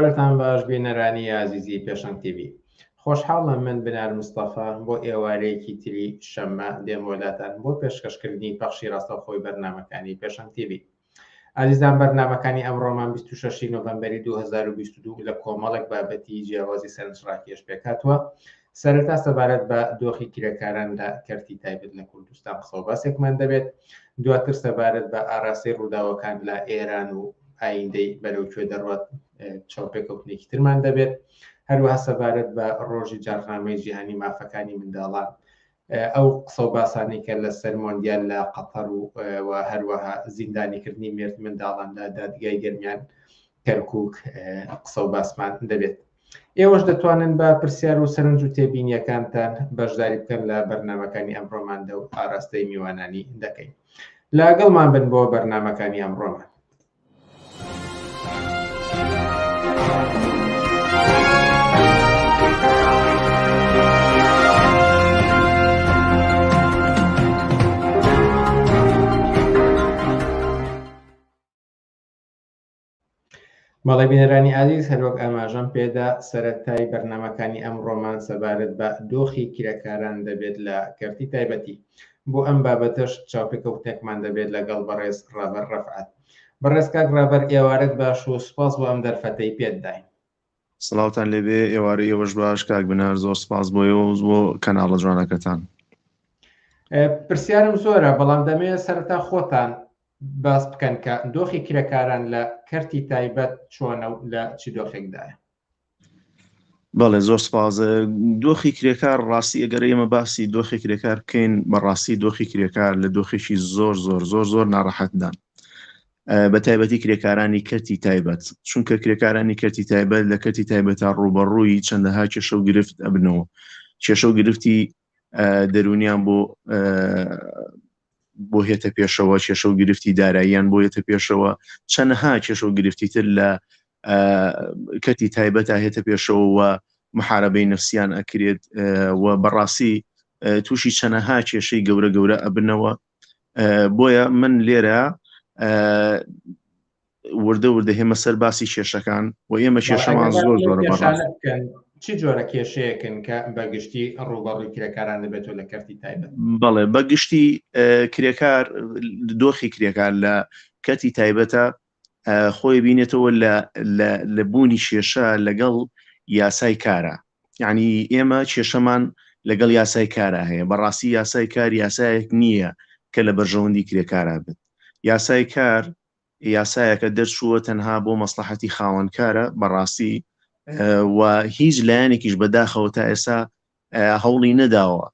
ئێوارەتان باش بینەرانی ئازیزی پێشەنگ تیڤی. خۆشحاڵم من بنار مستەفا بۆ ئێوارەیەکی تری شەممە دێمەوە لاتان بۆ پێشکەشکردنی پەخشی ڕاستەوخۆی بەرنامەکانی پێشەنگ تیڤی. ئازیزان بەرنامەکانی ئەمڕۆمان 26 ی نۆڤەمبەری 2022 لە کۆمەڵێک بابەتی جیاوازی سەرنجڕاکێش پێکهاتووە. سەرەتا سەبارەت بە دۆخی کرێکاران لە کەرتی تایبەت لە کوردستان قسە و باسێکمان دەبێت، دواتر سەبارەت بە ئاراستەی ڕووداوەکان لە ئێران و ئایندەی بەرەو کوێ دەڕوات چاوپێکەوتنێکی ترمان دەبێت، هەروەها سەبارەت بە ڕۆژی جاڕنامەی جیهانی مافەکانی منداڵان ئەو قسە و باسانەی کە لەسەر مۆندیال لە قەتەر و و هەروەها زیندانیکردنی مێرد منداڵان لە دادگای گەرمیان کەرکک قسە و باسمان دەبێت. ئێوەش دەتوانن بە پرسیار و سەرنج و تێبینیەکانتان بەشداری بکەن لە بەرنامەکانی ئەمڕۆماندا و ئاراستەی میوانانی دەکەین. لەگەڵمان بن بۆ بەرنامەکانی ئەمڕۆمان. بەڵێ بینەرانی ئازیز هەروەک ئاماژەم پێدا سەرەتای بەرنامەکانی ئەمڕۆمان سەبارەت بە دۆخی کرێکاران دەبێت لە کەرتی تایبەتی بۆ ئەم بابەتەش چاوپێکەوتنێکمان دەبێت لەگەڵ بەڕێز ڕابەر ڕەفعەت بەڕێز کاک ڕابەر ئێوارەت باش و سوپاس بۆ ئەم دەرفەتەی پێت داین. سڵاوتان لێبێ ئێوارەی ئێوەش باش کاک بنار زۆر سپاس بۆ ئێوە و بۆ کەناڵە جوانەکەتان. پرسیارم زۆرە بەڵام دەمەوێت سەرەتا خۆتان باس بکەن کە دۆخی کرێکاران لە کەرتی تایبەت چۆنە و لە چ دۆخێکدایە؟ بەڵێ زۆر سپاس دۆخی کرێکار ڕاستی ئەگەر ئێمە باسی دۆخی کرێکار بکەین بەڕاستی دۆخی کرێکار لە دۆخێکی زۆر زۆر زۆر زۆر ناڕەحەتدان بە تایبەتی کرێکارانی کەرتی تایبەت چونکە کرێکارانی کەرتی تایبەت لە کەرتی تایبەتە ڕوبەڕووی چەندەها کێشە و گرفت ئەبنەوە کێشە و گرفتی دەرونیان بۆ بۆ هێتە پێشەوە کێشە و گرفتی داراییان بۆ یەتە پێشەوە چەنەها کێشە و گرفتی تر لە کەتی تایبەت هێتە پێشەوە و محاربەی نفسیان ئەکرێت و بەڕاستی تووشی چەنەها کێشەی گەورە گەورە ئەبنەوە بۆیە من لێرە وردە وردە هێمە سەر باسی کێشەکان و ئێمە کێشەمان زۆر زۆر چی جۆرە کێشەیەکن کە بەگشتی ڕوبەڕووی کرێکاران دەبێتەوە لە کەرتی تایبەت؟ بەڵێ بەگشتی کرێکار دۆخی کرێکار لە کەرتی تایبەتە خۆی بینێتەوە لە بوونی کێشە لەگەڵ یاسای کارە یعنی ئێمە کێشەمان لەگەڵ یاسای کارا هەیە بەڕاستی یاسای کار یاسایەک نییە کە لە بەرژەوەندی کرێکارا بێت یاسای کار یاسایەکە دەرچووە تەنها بۆ مەسلحەتی خاوەنکارە بەڕاستی و هیچ لایەنێکیش بەداخەوە تا ئێستا هەوڵی نەداوە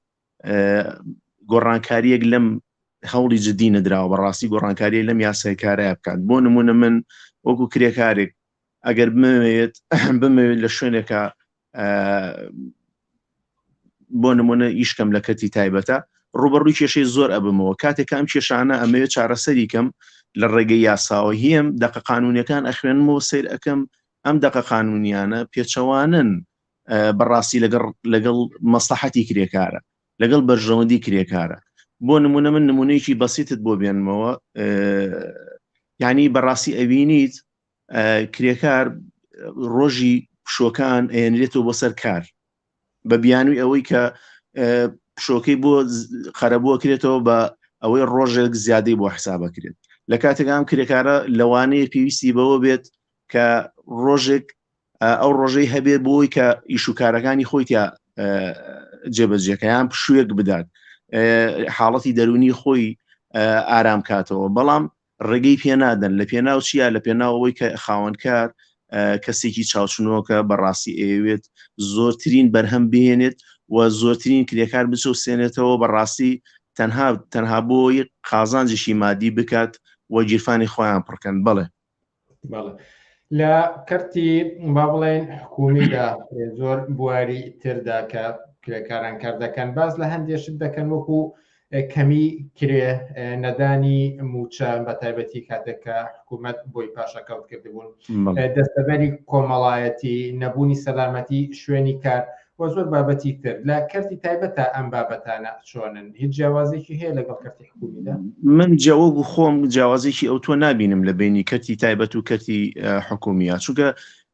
گۆڕانکاریەک لەم هەوڵی جددی نەدراوە بەڕاستی گۆڕانکاری لەم یاسای کارە بکات بۆ نمونە من وەکو کرێکارێک ئەگەر بمەوێت بمەوێت لە شوێنێکە بۆ نمونە ئیشکەم لە کەتی تایبەتە ڕوبەڕووی کێشەی زۆر ئەبمەوە کاتێک ئەم کێشانە ئەمەوێت چارەسەری کەم لە ڕێگەی یاساوە هیم دەقە قانونەکان ئەخوێنمەوە سیر ئەەکەم ئەم دەقە قانونیانە پێچەوانن بەڕاستی لەگەڵ لەگەڵ مەسلحەتی کرێکارە لەگەڵ بەرژەوەندی کرێکارە بۆ نمونە من نمونەیەکی بەسیتت بۆ بێنمەوە یعنی بەڕاستی ئەوینیت کرێکار ڕۆژی پشۆکان ئەیەنرێتەوە بۆ سەر کار بە بیانوی ئەوەی کە پشۆکەی بۆ قەرەبووە کرێتەوە بە ئەوەی ڕۆژێک زیادەی بۆ حسابە کرێت لە کاتێکام کرێکارە لەوانەیە پێویستی بەوە بێت کە ڕۆژێک ئەو ڕۆژەی هەبێت بۆی کە ئیش و کارەکانی خۆی تیا جێبەجێکەیان پشوویەک بدات حاڵەتی دەرونی خۆی ئارام کاتەوە بەڵام ڕێگەی پێ نادەن لە پێناو چیا لە پێناو ئەوەی کە خاوەنکار کەسێکی چاوچنۆکە بەڕاستی ئەیەوێت زۆرترین بەرهەم بهێنێت و زۆرترین کرێکار بچەوسێنێتەوە بەڕاستی تەنها تەنها بۆی قازانجێکی مادی بکات و گیرفانی خۆیان پڕکەن بەڵێ بەڵێ لە کەرتی با بڵێن حکومیدا زۆر بواری تردا کە کرێکاران کار دەکەن باس لە هەندێک شت دەکەن وەکو کەمی کرێ نەدانی موچە بە تایبەتی کاتێک کە حکوومەت بۆی پاشەکەوت کردبوون دەستەبەری کۆمەڵایەتی نەبوونی سەلامەتی شوێنی کار و زۆر بابەتی تر لە کەرتی تایبەتە ئەم بابەتانە چۆنن هیچ جیاوازێکی هەیە لەگەڵ کەرتی حکومیدا؟ من جەوەگو خۆم جیاوازێکی ئەو تۆ نابینم لە بینی کەرتی تایبەت و کەرتی حکومیە چونکە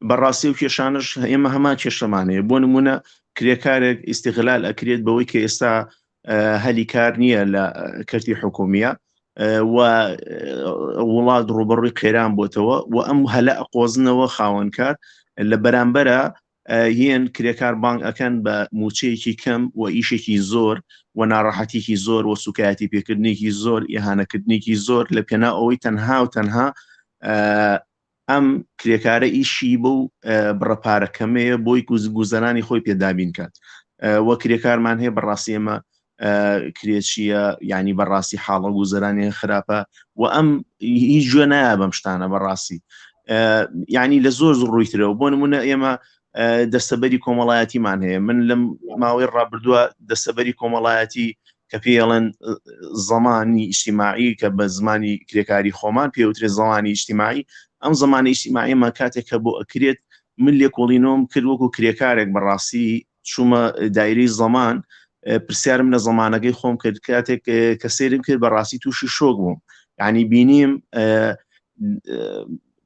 بەڕاستی و کێشانش ئێمە هەمان کێشەمان هەیە بۆ نمونە کرێکارێک ئیسیغلال ئەکرێت بەوەی کە ئێستا هەلی کار نییە لە کەرتی حکومیە و وڵات ڕوبەڕووی قەیران بۆتەوە و ئەم هەلە ئەقۆزنەوە خاوەنکار لە بەرامبەرە هێن کرێکار بانگ ئەکەن بە موچەیەکی کەم و ئیشێکی زۆر و ناڕەحەتیکی زۆر و سوکایەتی پێکردنێکی زۆر ئیهانەکردنێکی زۆر لە پێنا ئەوەی تەنها و تەنها ئەم کرێکارە ئیشی بەو بڕە پارە کەمەیە بۆی گوزەرانی خۆی پێ دابین کات وە کرێکارمان هەیە بەڕاستی ئێمە کرێچیە ینی بەڕاستی حاڵە گوزەرانی خراپە و ئەم هیچ گوێ نایە بەم شتانە بەڕاستی ینی لە زۆر ڕووی ترەوە بۆ نمونە ئێمە دەستەبەری کۆمەڵایەتیمان هەیە من لەم ماوەی ڕابردووە دەستەبەری کۆمەڵایەتی کە پێڵێن زمانی ئیجتیماعی کە بە زمانی کرێکاری خۆمان پێوترێ زمانی ئیجتیماعی ئەم زمانی ئیجتیماعیمە کاتێک کە بۆ ئەکرێت من لێکۆڵینەوەم کرد وەکو کرێکارێک بەڕاستی چوومە دایرەی زەمان پرسیارم لە زەمانەکەی خۆم کرد کاتێک کە سێرم کرد بەڕاستی تووشی شۆک بووم یعنی بینیم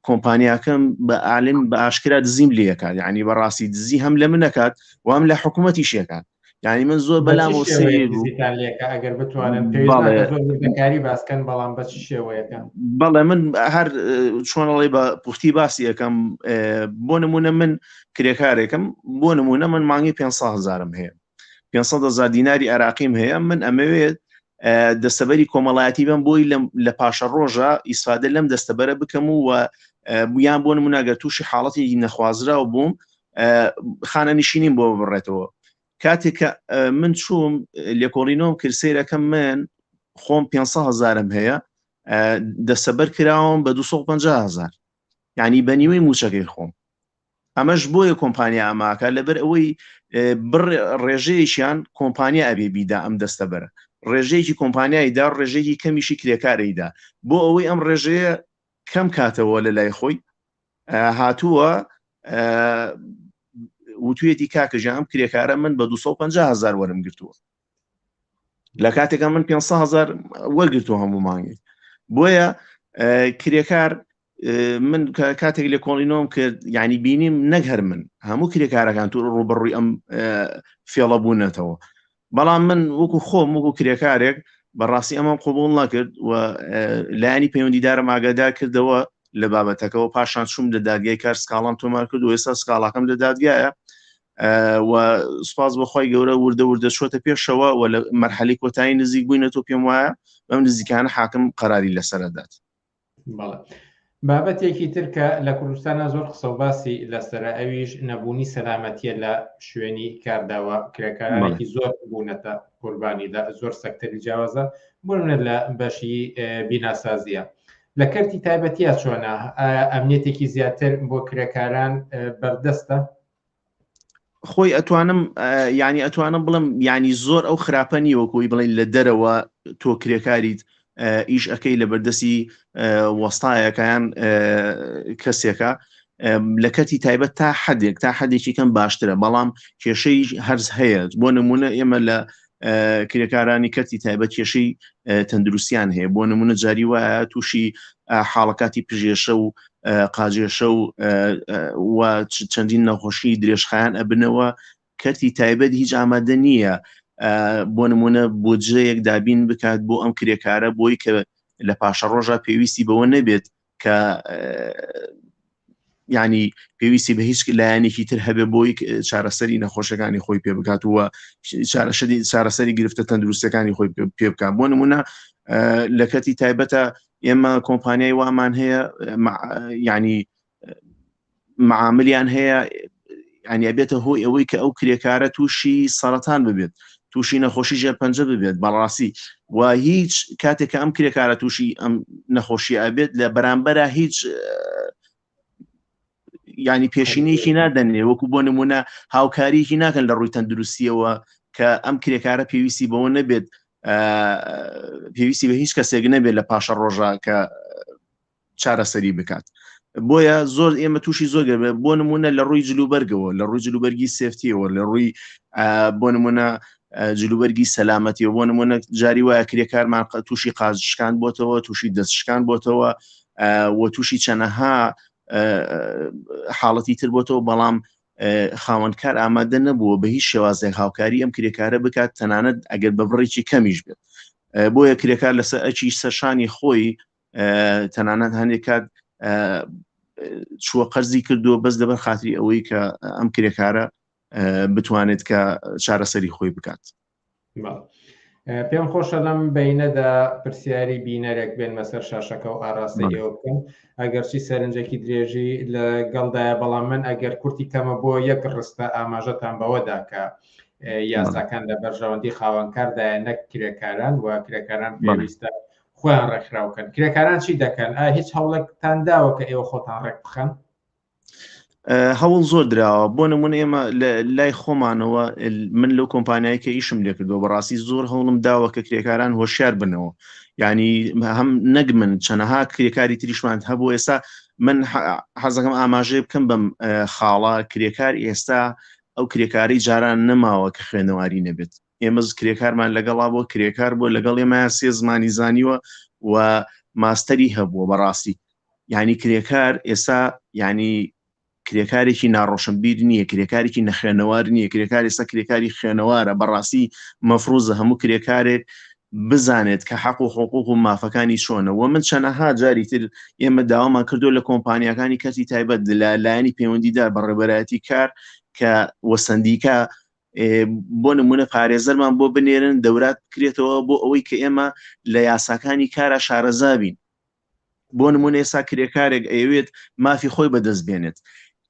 کۆمپانیاکەم بە ئالم بە ئاشکرا دزیم لەکات یعنی بەڕاستی دزی هەم لە منەکات و هەم لە حکوومەتی شێکات یعنی من زۆر بەلام و سەیر بوو ئەگەر بتوانن کاری باسکەن بەڵام بە چ شێوەیەکە بەڵێ من هەر چۆنڵی بە پوختی باسی یەکەم بۆ نمونە من کرێکارێکم بۆ نمونە من مانگی 500 هزارم هەیە 500 هزار دیناری عراقیم هەیە من ئەمەوێت دەستەبەری کۆمەڵایەتی بم بۆی لە پاشە ڕۆژە ئیسفادە لەم دەستەبەرە بکەم و یان بۆ نموناگە تووشی حاڵەتی نەخوازراو بووم خانە نشینیم بۆ بڕێتەوە کاتێک کە من چووم لێکۆڵینەوەم کرد سەیرەکەم من خۆم 500 هزارم هەیە دەسەبەر کراوم بە 250 هزار یعنی بە نیوەی موچەکەی خۆم ئەمەش بۆیە کۆمپانیا ئەماکە لەبەر ئەوەی بڕ ڕێژەیەکیان کۆمپانیا ئەبێ بیدا ئەم دەستەبەرە ڕێژەیەکی کۆمپانیایدا ڕێژەیەکی کەمیشی کرێکارەیدا بۆ ئەوەی ئەم ڕێژەیە کەم کاتەوە لە لای خۆی هاتووە وتویەتی کاکە ژیان ئەم کرێکارە من بە 250 هزار وەرم گرتووە لە کاتێکا من 500 هزار وەرگرتووە هەموو مانگێک بۆیە کرێکار من کاتێک لە کۆڵینۆم کرد یعنی بینیم نەک هەر من هەموو کرێکارەکان تو ڕوبەڕووی ئەم فێڵە بوونەتەوە بەڵام من وەکو خۆم وەکو کرێکارێک بەڕاستی ئەمەم قوبول نەکرد و لایەنی پەیوەندیدارم ئاگادار کردەوە لە بابەتەکەەوە پاشان چوم لە دادگای کار سکاڵام تۆمار کرد و ئێستا سکاڵاکەم لە دادگایە و سپاس بەخوای گەورە وردە وردە چۆتە پێشەوە و لە مەرحەلی کۆتایی نزیک بووینە تۆ پێم وایە بەم نزیکانە حاکم قەراری لەسەرەدات. بەڵێ بابەتێکی تر کە لە کوردستانە زۆر قسە و باسی لەسرە ئەویش نەبوونی سەلامەتیە لە شوێنی کارداوە کرێکارانێکی زۆر بوونەتە قوربانی لە زۆر سەکتەری جیاوازە بۆ لە بەشی بیناسازیە لە کەرتی تایبەتیە چۆنە ئەمنیەتێکی زیاتر بۆ کرێکاران بەردەستە؟ خۆی ئەتوانم ینی ئەتوانم بڵم ینی زۆر ئەو خراپە نییە وەکۆی بڵین لە دەرەوە تۆ کرێکاریت ئیش ئەەکەی لە بەردەسی وەستایەکەیان کەسێکە لە کەتی تایبەت تا حدێک تا حدێکی کەم باشترە بەڵام کێشەی هەرز هەیە بۆ نمونە ئێمە لە کرێکارانی کەرتی تایبەت کێشەی تەندروستیان هەیە بۆ نمونە جاری وایە تووشی حاڵەکاتی پژێشە و قاجێشە و و چەندین نەخۆشی درێژخایەن ئەبنەوە کەرتی تایبەت هیچ ئامادە نییە بۆ نمونە بودجەیەک دابین بکات بۆ ئەم کرێکارە بۆی کە لە پاشە ڕۆژە پێویستی بەوە نەبێت کە ینی پێویستی بە هیچ لایەنێکی تر هەبێ بۆی چارەسەری نەخۆشەکانی خۆی پێ بکات و چارەسەری چارەسەری گرفتە تەندروستەکانی خۆی پێ بکات بۆ نمونە لە کەتی تایبەتە ئێمە کۆمپانیای وامان هەیە ینی معاملیان هەیە ینی ئەبێتە هۆی ئەوەی کە ئەو کرێکارە تووشی سەرەتان ببێت تووشی نەخۆشی ژێرپەنجە ببێت بەڕاستی و هیچ کاتێک کە ئەم کرێکارە تووشی ئەم نەخۆشی ئەبێت لە بەرامبەرە هیچ ینی پێشینەیەکی نادەنێ وەکو بۆ نمونە هاوکاریەکی ناکەن لە ڕووی تەندروستیەوە کە ئەم کرێکارە پێویستی بەوە نەبێت پێویستی بە هیچ کەسێک نەبێت لە پاشە ڕۆژە کە چارەسەری بکات بۆیە زۆر ئێمە تووشی زۆر گەبێ بۆ نمونە لە ڕووی جلوبەرگەوە لە ڕووی جلوبەرگی سێفتیەوە لە ڕووی بۆ نمونە جلوبەرگی سەلامەتیەوە بۆ نمونە جاری وایە کرێکارمان تووشی قاز شکان بۆتەوە تووشی دەست شکان بۆتەوە و تووشی چەنەها. حاڵەتی تر بۆتەوە بەڵام خاوەنکار ئامادە نەبووە بە هیچ شێوازێک هاوکاری ئەم کرێکارە بکات تەنانەت ئەگەر بە بڕێکی کەمیش بێت بۆیە کرێکار لەسەر ئەکی سەرشانی خۆی تەنانەت هەندێک کات چووە قەرزی کردووە بەس لەبەر خاتری ئەوەی کە ئەم کرێکارە بتوانێت کە چارەسەری خۆی بکات. پێم خۆشە لەم بینەدا پرسیاری بینەرێک بێنمە سەر شاشەکە و ئاراستەی ئێوە بکەم ئەگەرچی سەرنجێکی درێژی لەگەڵدایە بەڵام من ئەگەر کورتی کەمە بۆ یەک ڕستە ئاماژەتان بەوەدا کە یاساکان لە بەرژەوەندی خاوەنکاردایە نەک کرێکاران و کرێکاران پێویستە خۆیان ڕێکخراوکەن کرێکاران چی دەکەن ئا هیچ هەوڵێکتان داوە کە ئێوە خۆتان ڕێک بخەن هەوڵ زۆر دراوە بۆ نمونە ئێمە لای خۆمانەوە من لەو کۆمپانیای کە ئیشم لێکردەوە بەڕاستی زۆر هەوڵم داوە کە کرێکاران هۆشیار بنەوە ینی هەم نەک من چەنەها کرێکاری تریشمان هەبوو ئێستا من حەزەکەم ئاماژەیە بکەم بەم خاڵە کرێکار ئێستا ئەو کرێکاری جاران نەماوە کە خوێنەواری نەبێت ئێمە کرێکارمان لەگەڵا بۆ کرێکار بۆ لەگەڵ ئێمە سێ زمانی زانیوە و ماستەری هەبووە بەڕاستی یعنی کرێکار ئێستا یعنی کرێکارێکی ناڕۆشنبیر نییە کرێکارێکی نەخوێنەوار نییە کرێکار ئێستا کرێکاری خوێنەوارە بەڕاستی مەفروزە هەموو کرێکارێک بزانێت کە حەق و حقوق و مافەکانی چۆنە و من چەنەها جاری تر ئێمە داوامان کردو لە کۆمپانیاکانی کەرتی تایبەت لە لایەنی پەیوەندیدار بە ڕێبەرایەتی کار کە وەسەندیکا بۆ نمونە پارێزەرمان بۆ بنێرن دەورات بکرێتەوە بۆ ئەوەی کە ئێمە لە یاساکانی کارا شارەزابین بۆ نمونە ئێستا کرێکارێک ئەیەوێت مافی خۆی بەدەست بێنێت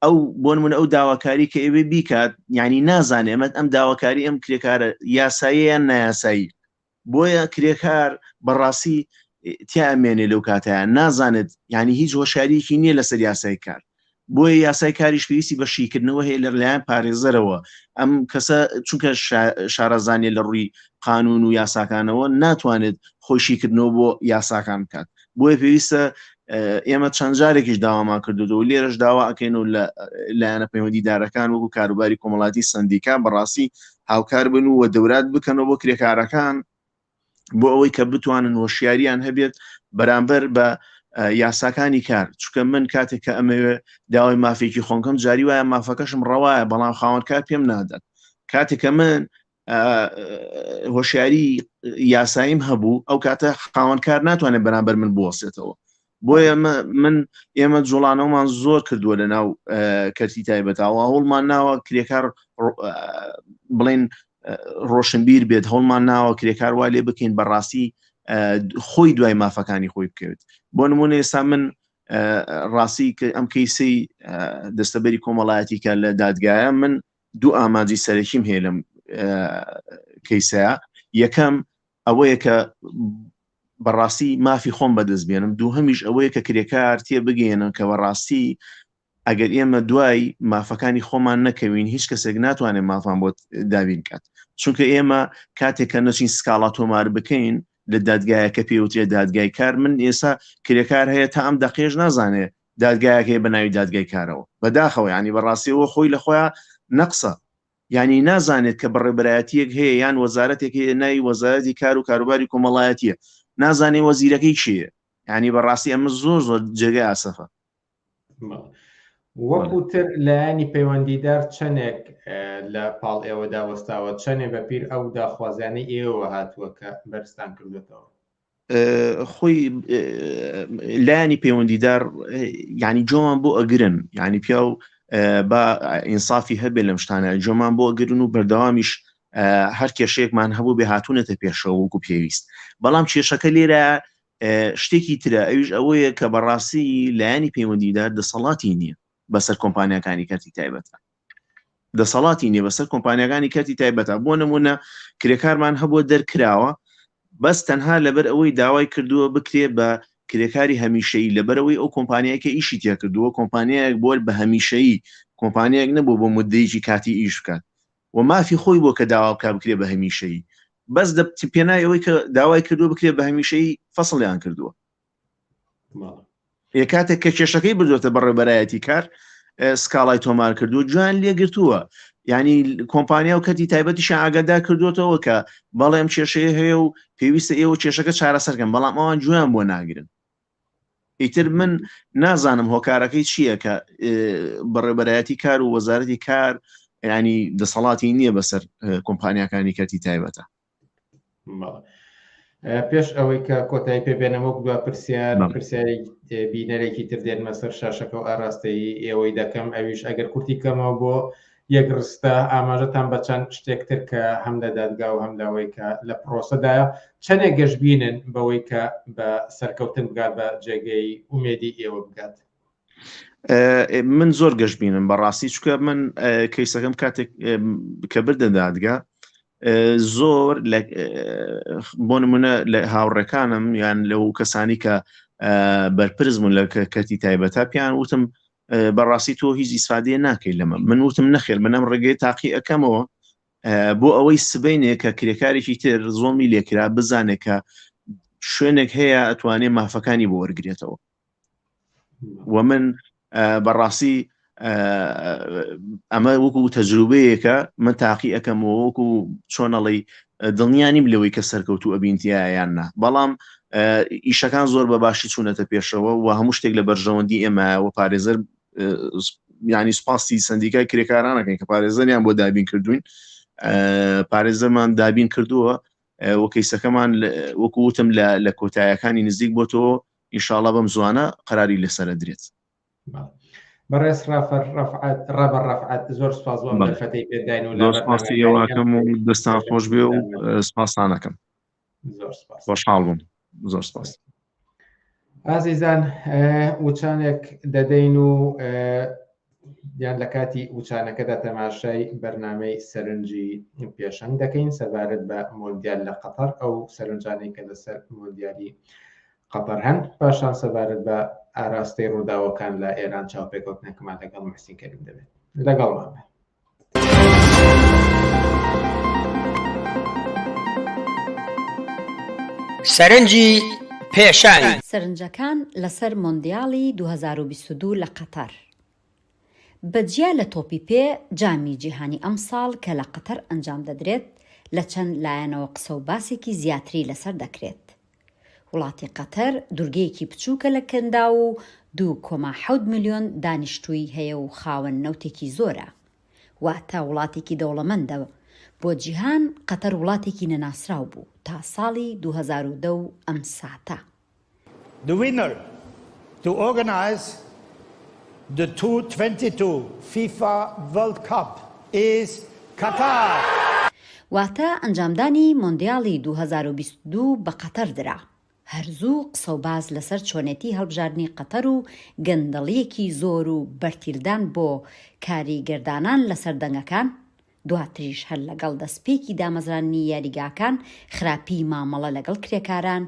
ئەو بۆ نمونە ئەو داواکاری کە ئەوێ بیکات یعنی نازانێ ئەمە ئەم داواکاری ئەم کرێکارە یاساییە یان نایاسایی بۆیە کرێکار بەڕاستی تیا ئەمێنێ لەو کاتەیە نازانێت یعنی هیچ هۆشیاریەکی نییە لەسەر یاسای کار بۆیە یاسای کاریش پێویستی بە شیکردنەوە هەیە لە لایەن پارێزەرەوە ئەم کەسە چونکە شارەزانیە لە ڕووی قانون و یاساکانەوە ناتوانێت خۆی شیکردنەوە بۆ یاساکان بکات بۆیە پێویستە ئێمە چەند جارێکیش داوامان کردو لێرەش داوا ئەکەین و لە لایەنە پەیوەندیدارەکان وەکو کاروباری کۆمەڵاتی سندیکا بەڕاستی هاوکار بن و دەورات بکەنەوە بۆ کرێکارەکان بۆ ئەوەی کە بتوانن هۆشیاریان هەبێت بەرامبەر بە یاساکانی کار چونکە من کاتێک کە ئەمەوێ داوای مافێکی خۆنکەم جاری وایە مافەکەشم ڕەوایە بەڵام خاوەنکار پێم نادات کاتێک کە من هۆشیاری یاساییم هەبوو ئەو کاتە خاوەنکار ناتوانێت بەرامبەر من بوەستێتەوە بۆیە من ئێمە جوڵانەوەمان زۆر کردووە لە ناو کەرتی تایبەتەوە هەوڵمان ناوە کرێکار بڵێن ڕۆشنبیر بێت هەوڵمان ناوە کرێکار وا لێ بکەین بەڕاستی خۆی دوای مافەکانی خۆی بکەوێت بۆ نمونە ئێستا من ڕاستی کە ئەم کەیسەی دەستەبەری کۆمەڵایەتی کە لە دادگایە من دوو ئامانجی سەرەکیم هەیە لەم کەیسەیە یەکەم ئەوەیە کە بەڕاستی مافی خۆم بەدەست بێنم دووهەمیش ئەوەیە کە کرێکار تێ بگەێنن کە بەڕاستی ئەگەر ئێمە دوای مافەکانی خۆمان نەکەوین هیچ کەسێک ناتوانێت مافان بۆ دابین کات چونکە ئێمە کاتێک کە نەچین سکاڵا تۆمار بکەین لە دادگایە کە پێوترێ دادگای کار من ئێستا کرێکار هەیە تا ئەم دەقێش نازانێ دادگایەکەی بە ناوی دادگای کارەوە بەداخەوە ینی بەڕاستیەوە خۆی لە خۆیان نەقسە یانی نازانێت کە بەڕێوبەرایەتیەک هەیە یان وەزارەتێک هەیە ناوی وەزارەتی کار و کاروباری کۆمەڵایەتیە نازانێ وەزیرەکەی کێیە یانی بەڕاستی ئەمە زۆر زۆر جێگەی ئاسەفە. وەکو تر لایەنی پەیوەندیدار چەندێک لە پاڵ ئێوەدا وەستاوە چەندێ بە پیر ئەو داخوازیانەی ئێوە هاتووە کە بەرزتان کردوێتەوە؟ خۆی لایەنی پەیوەندیدار ینی جۆمان بۆ ئەگرن ینی پیاو با ئینسافی هەبێ لەم شتانە جۆمان بۆ ئەگرن و بەردەوامیش هەر کێشەیەکمان هەبوو بێ هاتوونەتە پێشەوە وەکو پێویست بەڵام کێشەکە لێرە شتێکی ترە ئەویش ئەوەیە کە بەڕاستی لایەنی پەیوەندیدار دەسەڵاتی نییە بەسەر کۆمپانیاکانی کەرتی تایبەتە دەسەڵاتی نیە بەسەر کۆمپانیاکانی کەرتی تایبەتە بۆ نمونە کرێکارمان هەبووە دەرکراوە بەس تەنها لەبەر ئەوەی داوای کردووە بکرێ بە کرێکاری هەمیشەیی لەبەرەوەی ئەو کۆمپانیای کە ئیشی تێکردووە کۆمپانیایەک بۆ بە هەمیشەیی کۆمپانیایەک نەبوو بۆ مدەیەکی کاتی ئیش بکات و مافی خۆی بۆ کە داوا بکا بکرێ بە هەمیشەیی بەس دە پێنای ئەوەی کە داوای کردووە بکرێ بە هەمیشەیی فەسڵیان کردووە ئێ کاتێک کە کێشەکەی بردوێتە بەڕێبەرایەتی کار سکاڵای تۆمار کردو جوان لێگرتووە ینی کۆمپانیا و کەتی تایبەتیشان ئاگادار کردوێتەوە کە بەڵێم کێشەیە هەیە و پێویستە ئێوە کێشەکە چارەسەرکەن بەڵام ئەوان جویان بۆ ناگرن. ئیتر من نازانم هۆکارەکەی چییە کە بەڕێبەرایەتی کار و وەزارەتی کار ینی دەسەڵاتی نییە بەسەر کۆمپانیاکانی کەرتی تایبەتە. پێش ئەوەی کە کۆتایی پێ بێنم وەک دوا پرسیار پرسیاری بینەرێکی تر دێنمە سەر شاشەکە و ئاراستەی ئێوەی دەکەم ئەویش ئەگەر کورتی کەمەوە بۆ یەک ڕستە ئاماژەتان بە چەند شتێک تر کە هەم لە دادگا و هەم لەوەی کە لە پرۆسەدایە چەندێک گەشببینن بەوەی کە بە سەرکەوتن بگات بە جێگەی ئومێدی ئێوە بگات من زۆر گەشببینم بەڕاستی چکە من کەیسەکەم کاتێک کە بردە دادگا زۆر بۆ نمونە لە هاوڕێکانم یان لەو کەسانی کە بەرپرس بوون لە کەرتی تایبەتە پیان وتم بەڕاستی تۆ هیچ ئیسفادەیە ناکەی لەمە من وتم نەخێر منم ڕێگەی تاقی ئەەکەمەوە بۆ ئەوەی سبینێ کە کرێکارێکی تر زۆڵمی لێکرا بزانێت کە شوێنێک هەیە ئەتوانێ مافەکانی بۆ وەرگێتەوە و من بەڕاستی ئەمە وەکو تەجروبەیەکە من تاقی ئەەکەمەوە وەکو چۆنەڵی دڵنیا نیم لەوەی کە سەرکەوتو ئەبینتیایان نا بەڵام ئیشەکان زۆر بە باشی چوونەتە پێشەوە و هەموو شتێک لە بەرژەوەندی ئێمە و پارێزەر ینی سپاسی سندیکای کرێکارانەکەین کە پارێزەریان بۆ دابین کردوین پارێزەرمان دابین کردووە وە کەیسەکەمان وەکو وتم لە کۆتایەکانی نزیک بۆتەوە ئینشاڵا بەم زوانە قەراری لەسەر ئەدرێت. بەڕێز ڕافەر ڕەفعەت ڕابەر ڕەفعەت زۆر سپاس بۆ ئەم دەرفەتەی پێداین و زۆر سپاسی ئێوەکەم و دەستان خۆش بێ و سپاستانەکەم زۆر سپاس خۆشحاڵ بووم زۆر سپاس. ئازیزان وچانێک دەدەین و یان لە کاتی وچانەکەدا تەماشای بەرنامەی سەرنجی پێشەنگ دەکەین سەبارەت بە مۆندیال لە قەتەر ئەو سەرنجانەی کە لەسەر مۆندیالی قەتەر هەن پاشان سەبارەت بە ئاراستەی ڕووداوەکان لە ئێران چاوپێکەوتنێکمان لەگەڵ محسین کەریم دەبێت لەگەڵمان بن. سەرنجی پێشەنگ. سەرنجەکان لەسەر مۆندیالی 2022 لە قەتەر. بە جیا لە تۆپی پێ، جامی جیهانی ئەمساڵ کە لە قەتەر ئەنجام دەدرێت، لە چەند لایەنەوە قسە و باسێکی زیاتری لەسەر دەکرێت. وڵاتی قەتەر دورگەیەکی بچووکە لە کەنداو و 2.7 ملیۆن دانیشتووی هەیە و خاوەن نەوتێکی زۆرە. واتە وڵاتێکی دەوڵەمەندە. بۆ جیهان قەتەر وڵاتێکی نەناسراو بوو تا ساڵی 2010 و ئەم ساتە. The winner to organize the 2022 FIFA World Cup is Qatar! واتە ئەنجامدانی مۆندیالی 2022 بە قەتەر درا. هەر زوو قسە و باس لەسەر چۆنێتی هەڵبژاردنی قەتەر و گەندەڵییەکی زۆر و بەرتیلدان بۆ کاریگەردانان لەسەر دەنگەکان، دواتریش هەر لەگەڵ دەستپێکی دامەزراندنی یاریگاکان خراپیی مامەڵە لەگەڵ کرێکاران،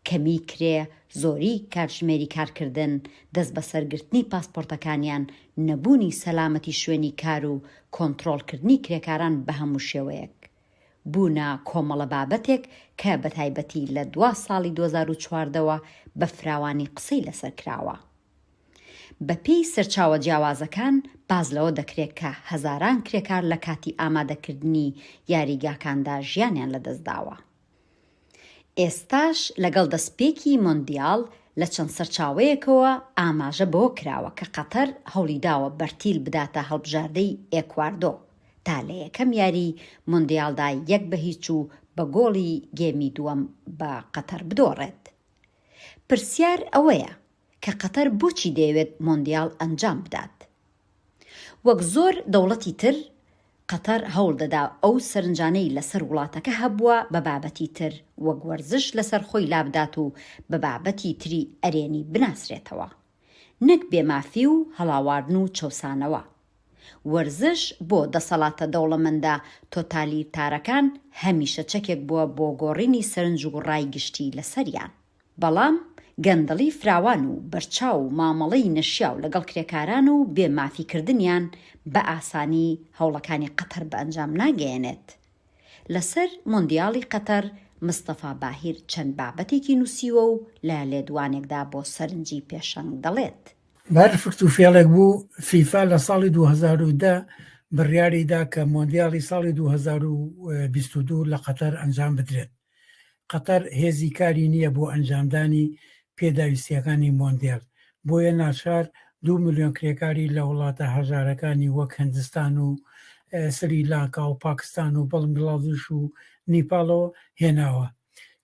کەمیی کرێ، زۆریی کاتژمێری کارکردن، دەستبەسەرگرتنی پاسپۆرتەکانیان، نەبوونی سەلامەتی شوێنی کار و کۆنترۆڵکردنی کرێکاران بەهەموو شێوەیەک. بوونە کۆمەڵە بابەتێک کە بەتایبەتی لە دوا ساڵی 2014 وە بە فراوانی قسەی لەسەر کراوە. بەپێی سەرچاوە جیاوازەکان باس لەوە دەکرێت کە هەزاران کرێکار لە کاتی ئامادەکردنی یاریگاکاندا ژیانیان لەدەستداوە. ئێستاش لەگەڵ دەستپێکی مۆندیال لە چەند سەرچاوەیەکەوە ئاماژە بەوە کراوە کە قەتەر هەوڵیداوە بەرتیل بداتە هەڵبژاردەی ئێکواردۆ تا لە یەکەم یاری مۆندیالدا یەک بە هیچ و بە گۆڵی گێمی دووەم بە قەتەر بدۆڕێت. پرسیار ئەوەیە کە قەتەر بۆچی دەیەوێت مۆندیال ئەنجام بدات؟ وەک زۆر دەوڵەتی تر، قەتەر هەوڵ دەدا ئەو سەرنجانەی لەسەر وڵاتەکە هەبووە بە بابەتی تر وەک وەرزش لەسەر خۆی لابدات و بە بابەتی تری ئەرێنی بناسرێتەوە. نەک بێ مافی و هەڵاواردن و چەوسانەوە. وەرزش بۆ دەسەڵاتە دەوڵەمەندە تۆتالیتارەکان هەمیشە چەکێک بووە بۆ گۆڕینی سەرنج و ڕای گشتی لەسەریان. بەڵام گەندەڵی فراوان و بەرچاو و مامەڵەی نەشیاو لەگەڵ کرێکاران و بێ مافی کردنیان بە ئاسانی هەوڵەکانی قەتەر بە ئەنجام ناگەیەنێت. لەسەر مۆندیالی قەتەر مستەفا باهیر چەند بابەتێکی نووسیوە و لە لێدوانێکدا بۆ سەرنجی پێشەنگ دەڵێت. بە هەر فرت و فێڵێک بوو فیفا لە ساڵی 2010 بڕیاری دا کە مۆندیالی ساڵی 2022 لە قەتەر ئەنجام بدرێت. قەتەر هێزی کاری نییە بۆ ئەنجامدانی 5. پێداویستییەکانی مۆندیال، بۆیە ناچار دوو ملیۆن کرێکاری لە وڵاتە هەژارەکانی وەک هندستان و سریلانکا و پاکستان و بەنگلادیش و نیپاڵەوە هێناوە.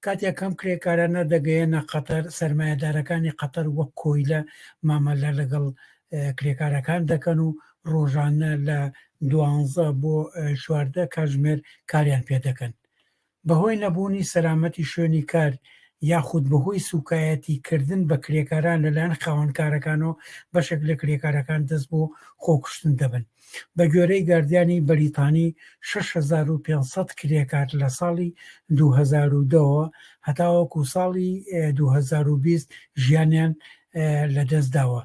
کاتێک ئەم کرێکارانە دەگەیەنە قەتەر، سەرمایەدارەکانی قەتەر وەک کۆیلە مامەلە لەگەڵ کرێکارەکان دەکەن و ڕۆژانە لە دوانزە بۆ 14 کاتژمێر کاریان پێدەکەن. بەهۆی نەبوونی سەلامەتی شوێنی کار یاخود بەهۆی سوکایەتی کردن بە کرێکاران لەلایەن خاوەنکارەکانەوە بەشێک لە کرێکارەکان دەست بۆ خۆکوشتن دەبن. بەگوێرەی گاردیانی بەریتانی 6500 کرێکار لە ساڵی 2010 ەوە هەتاوەکو ساڵی 2020 ژیانیان لەدەستداوە.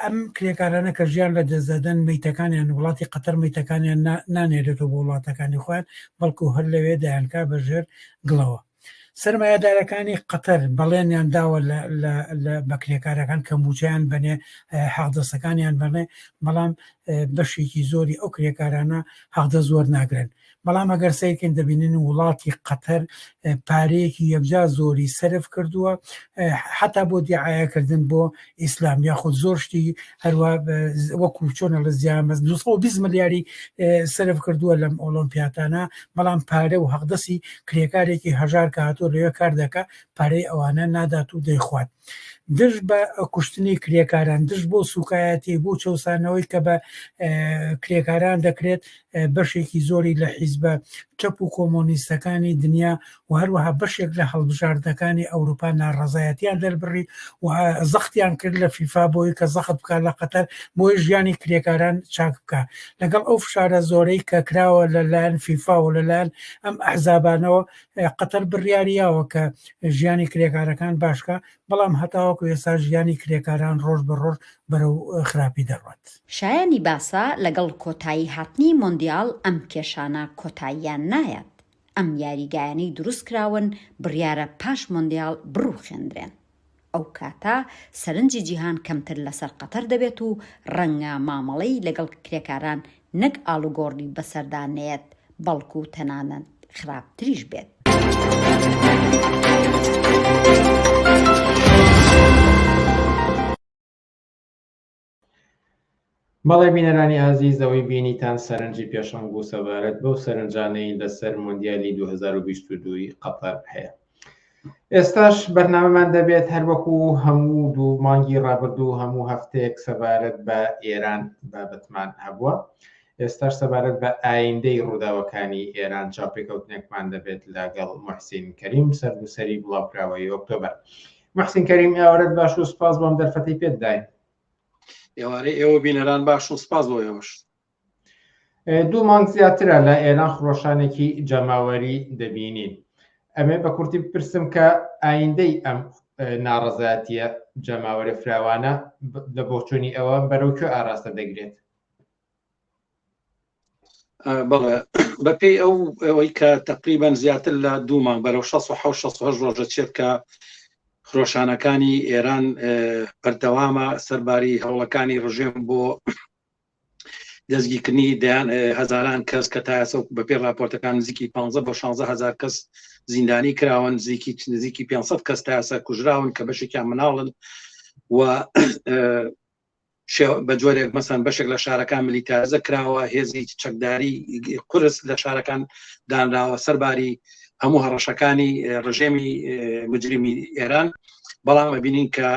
ئەم کرێکارانە کە ژیان لە دەست دەدەن میتەکانیان وڵاتی قەتەر میتەکانیان نانێرێتەوە بۆ وڵاتەکانی خۆیان بەڵکو هەر لەوێ دەیانکا بە ژێر گڵەوە. سەرمایەدارەکانی قەتەر بەڵێنیان داوە لە بە کرێکارەکان کە مووچەیان بەنێ حەقدەستەکانیان بەنێ بەڵام بەشێکی زۆری ئەو کرێکارانە حەقدەست وەرناگرن. بەڵام ئەگەر سەیرکەین دەبینین وڵاتی قەتەر پارەیەکی یەکجار زۆری سەرف کردووە حتا بۆ دیعاەکردن بۆ ئیسلام یاخود زۆر شتی هەروە وەکو چۆنە لە زیامەز 220 ملیاری سەرف کردووە لەم ئۆلۆمپیاتانە بەڵام پارە و حەقدەسی کرێکارێکی هەژار کە هاتووە لەوێ کار دەکا پارەی ئەوانە نادات و دەیخوات. دژ بە کوشتنی کرێکاران، دژ بۆ سوکایەتی، بۆ چەوسانەوەی کە بە کرێکاران دەکرێت، بەشێکی زۆری لە حیزبە چەپ و کۆمۆنیستەکانی دنیا و هەروەها بەشێک لە هەڵبژاردەکانی ئەوروپا ناڕەزایەتیان دەربڕی و زەختیان کرد لە فیفا بۆی کە زەخت بکات لە قەتەر بۆی ژیانی کرێکاران چاک بکات. لەگەڵ ئەو فشارە زۆرەی کە کراوە لەلایەن فیفا و لەلایەن ئەم ئەحزابانەوە قەتەر بڕیاری یاوە کە ژیانی کرێکارەکان باشکا، بەڵام هەتاوەکو ئێستا ژیانی کرێکاران ڕۆژ بە ڕۆژ بەرەو خراپی دەڕوات. شایانی باسە لەگەڵ کۆتایی هاتنی مۆندیال ئەم کێشانە کۆتاییان نایەت، ئەم یاریگایانەی دروستکراون بڕیارە پاش مۆندیال بڕوخێندرێن. ئەو کاتە سەرنجی جیهان کەمتر لەسەر قەتەر دەبێت و ڕەنگە مامەڵەی لەگەڵ کرێکاران نەک ئاڵوگۆڕی بەسەردا نەیەت بەڵکو تەنانەت خراپتریش بێت. بەڵێ بینەرانی ئازیز ئەوەی بینیتان سەرنجی پێشەنگ بوو سەبارەت بەو سەرنجانەی لەسەر مۆندیالی 2022 قەتەر هەیە. ئێستاش بەرنامەمان دەبێت هەروەکو هەموو دوو مانگی ڕابردوو هەموو هەفتەیەک سەبارەت بە ئێران بابەتمان هەبووە ئێستاش سەبارەت بە ئایندەی ڕووداوەکانی ئێران چاوپێکەوتنێکمان دەبێت لەگەڵ محسین کەریم سەرنووسەری بڵاوکراوەی ئۆکتۆبەر. محسین کەریم ئێوارەت باش و سپاس بۆم دەرفەتەی پێت داین. ئێوارەی ئێوە بینەران باش و سپاس بۆ ئێوەش. دوو مانگ زیاترە لە ئێران خرۆشانێکی جەماوەری دەبینین. ئەمێ بە کورتی بپرسم کە ئایندەی ئەم ناڕەزایەتیە جەماوەرە فراوانە لە بۆچوونی ئەوە بەرەو کوێ ئاراستە دەگرێت؟ بەڵێ بەپێی ئەو ئەوەی کە تقریبان زیاتر لە دوو مانگ بەرەو 16 ڕۆژە چێت کە خرۆشانەکانی ئێران بەردەوامە سەرباری هەوڵەکانی ڕژێم بۆ دەستگیرکردنی دەیان هەزاران کەس کە تا ئێستا بەپێی راپۆرتەکان نزیکی 15 بۆ 16 هزار کەس زیندانی کراون نزیکی نزیکی 500 کەس تا ئێستا کوژراون کە بەشێکیان مناڵن و بە جۆرێک مەسەن بەشێک لە شارەکان ملیتارزە کراوە هێزی چەکداری قورس لە شارەکان دانراوە سەرباری هەموو هەڕەشەکانی ڕژێمی مجرمی ئێران بەڵام ئەبینین کە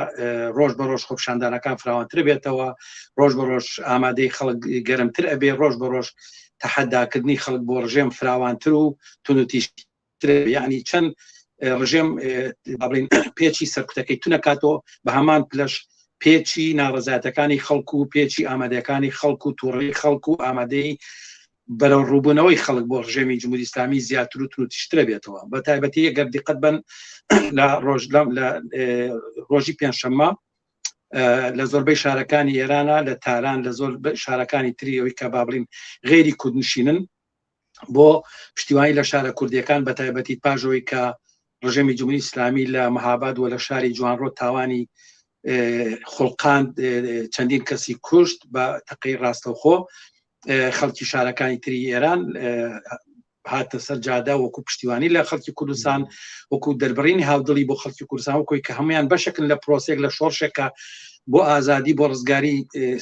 ڕۆژ بە ڕۆژ خۆپشاندانەکان فراوانتر بێتەوە ڕۆژ بە ڕۆژ ئامادەی خەڵک گەرمتر ئەبێ ڕۆژ بە ڕۆژ تەحەداکردنی خەڵک بۆ ڕژێم فراوانتر و تونوتیش یعنی چەند ڕژێم بڵین پێچی سەرکوتەکەی تونەکاتەوە بە هەمان پلەش پێچی ناڕزایەتەکانی خەڵک و پێچی ئامادەکانی خەڵک و تووڕی خەڵک و ئامادەی بەرەو ڕووبوونەوەی خەڵک بۆ ڕژێمی جمهوری ئیسلامی زیاتر و تونوتیژترە بێتەوە بە تایبەتی ئەگەر دیقەت بن لە ڕۆژ لەم لە ڕۆژی پێنجشەممە لە زۆربەی شارەکانی ئێرانە لە تاران لە زۆر شارەکانی تری ئەوەی کە با بڵین غێری کوردنشینن بۆ پشتیوانی لە شارە کوردیەکان بە تایبەتی پاژەوەی کە ڕژێمی جمهوری ئیسلامی لە مەهاباد و لە شاری جوانڕۆ تاوانی خوڵقاند چەندین کەسی کوشت بە تەقەی ڕاستەوخۆ خەڵکی شارەکانی تری ئێران. هاتە سەر جادە وەکو پشتیوانی لە خەڵکی کوردستان وەکو دەربڕینی هاودڵی بۆ خەڵکی کوردستان وەکوی کە هەمویان بەشێکن لە پرۆسێک لە شۆڕشێکە بۆ ئازادی بۆ ڕزگاری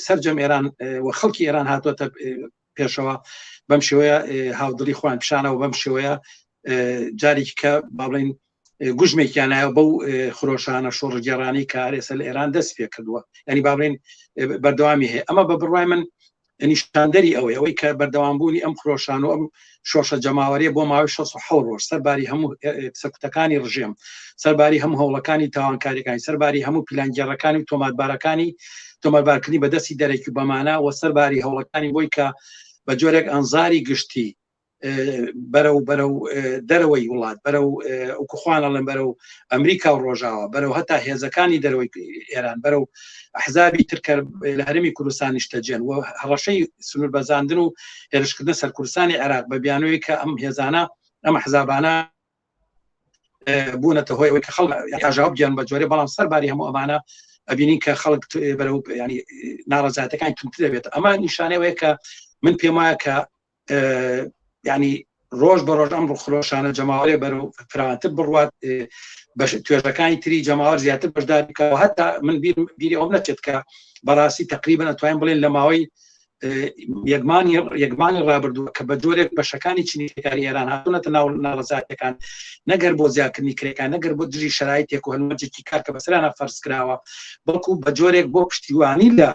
سرجەم ئێران و خەڵکی ئێران هاتووەتە پێشەوە بەم شێوەیە هاودڵی خۆیان پیشانەوە بەم شێوەیە جارێکی کە با بڵین گوژمێکیان هەیە بەو خرۆشانە شۆڕگێڕانی کە ئێستا لە ئێران دەست پێ کردووە ینی با بڵێن بەردەوامی هەیە ئەمە بە بڕوای من نیشاندەری ئەوەی ئەوەی کە بەردەوامبوونی ئەم خرۆشان و ئەم شۆشە جەماوەریە بۆ ماوەی 16 ڕۆژ سەرباری هەموو سەرکوتەکانی ڕژێم سەرباری هەموو هەوڵەکانی تاوانکاریەکانی سەرباری هەموو پیلانگێڕەکانی و تۆماتبارەکانی تۆمەتبارکردنی بەدەستی دەرەکی و بەمانە و سەرباری هەوڵەکانی بۆی کە بە جۆرێک ئەنزاری گشتی بەرەو بەرەو دەرەوەی وڵات بەرەو ئەوکوخوان ئەڵێن بەرەو ئەمریکا و ڕۆژاوە بەرەو هەتا هێزەکانی دەرەوەی ئێران بەرەو ئەحزابی ترکە لە هەرمی کوردستان نیشتەجێن و هەڕەشەی سنوور بەزاندن و هێرشکردنە سەر کوردستانی عێراق بە بیانووی کە ئەم هێزانە ئەم حزابانە بوونەتە هۆی ئەوەی کە خەڵک ئاژاوە بگیان بە جۆرێ بەڵام سەرباری هەموو ئەمانە ئەبینین کە خەڵک بەرەو ینی ناڕەزایەتەکانی توندتر دەبێت ئەمە نیشانەوەیە کە من پێم وایە کە ینی ڕۆژ بە ڕۆژ ئەم ڕوخرۆشانە جەماوەرێ بەرەو فراوانتر بڕوات توێژەکانی تری جەماوەر زیاتر بەشداری بکەوە هەتا من بیری ئەوم نەچێت کە بەڕاستی تقریبا ئەتوانین بڵێن لە ماوەی یەکمانی یەکمانی ڕابردووە کە بە جۆرێک بەشەکانی چینی کرێکاری ئێران هاتوونەتە ناو ناڕەزایەتیەکان نەگەر بۆ زیادکردنی کرێکان نەگەر بۆ دژی شەرایتێک و هەلومەرجێکی کار کە بەسەرانە فەرز کراوە بەڵکو بە جۆرێک بۆ پشتیوانی لە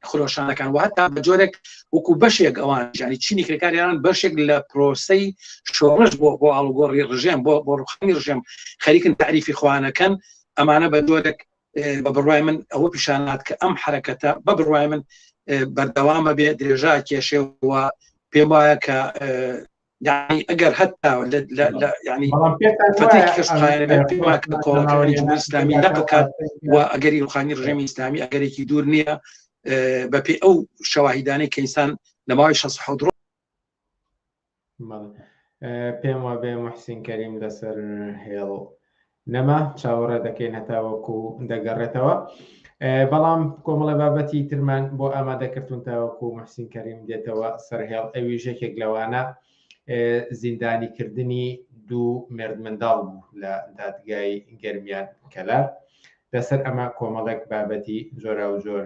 خرۆشانەکان و هەتا بە جۆرێک وەکو بەشێک ئەوان ژانی چینی کرێکاریان بەشێک لە پرۆسەی شۆڕش بۆ بۆ ئاڵوگۆڕی ڕژێم بۆ بۆ ڕوخانی ڕژێم خەریکن تعریفی خوانەکەن ئەمانە بە جۆرێک بە بڕوای من ئەوە پیشانات کە ئەم حرەکەتە بە بڕوای من بەردەوامە بێ درێژا کێشێ و پێم وایە کە یعنی ئەگەر هەتا ینی کۆڵەکانی جمهوری ئیسلامی نەقل و ئەگەری ڕوخانی ڕژێمی ئیسلامی ئەگەرێکی دوور نییە بەپێی ئەو شەواهیدانەی کە ئینسان لە ماوەی 67 ڕۆژ پێم وابێ محسین کەریم لەسەر هێڵ نەما چاوەڕێ دەکەین هەتاوەکو دەگەڕێتەوە بەڵام کۆمەڵە بابەتی ترمان بۆ ئامادەکردون تاوەکو محسین کەریم دێتەوە سەرهێڵ ئەویش یەکێک لەوانە زیندانیکردنی دوو مێردمنداڵ بوو لە دادگای گەرمیان کەلار لەسەر ئەمە کۆمەڵێک بابەتی جۆراوجۆر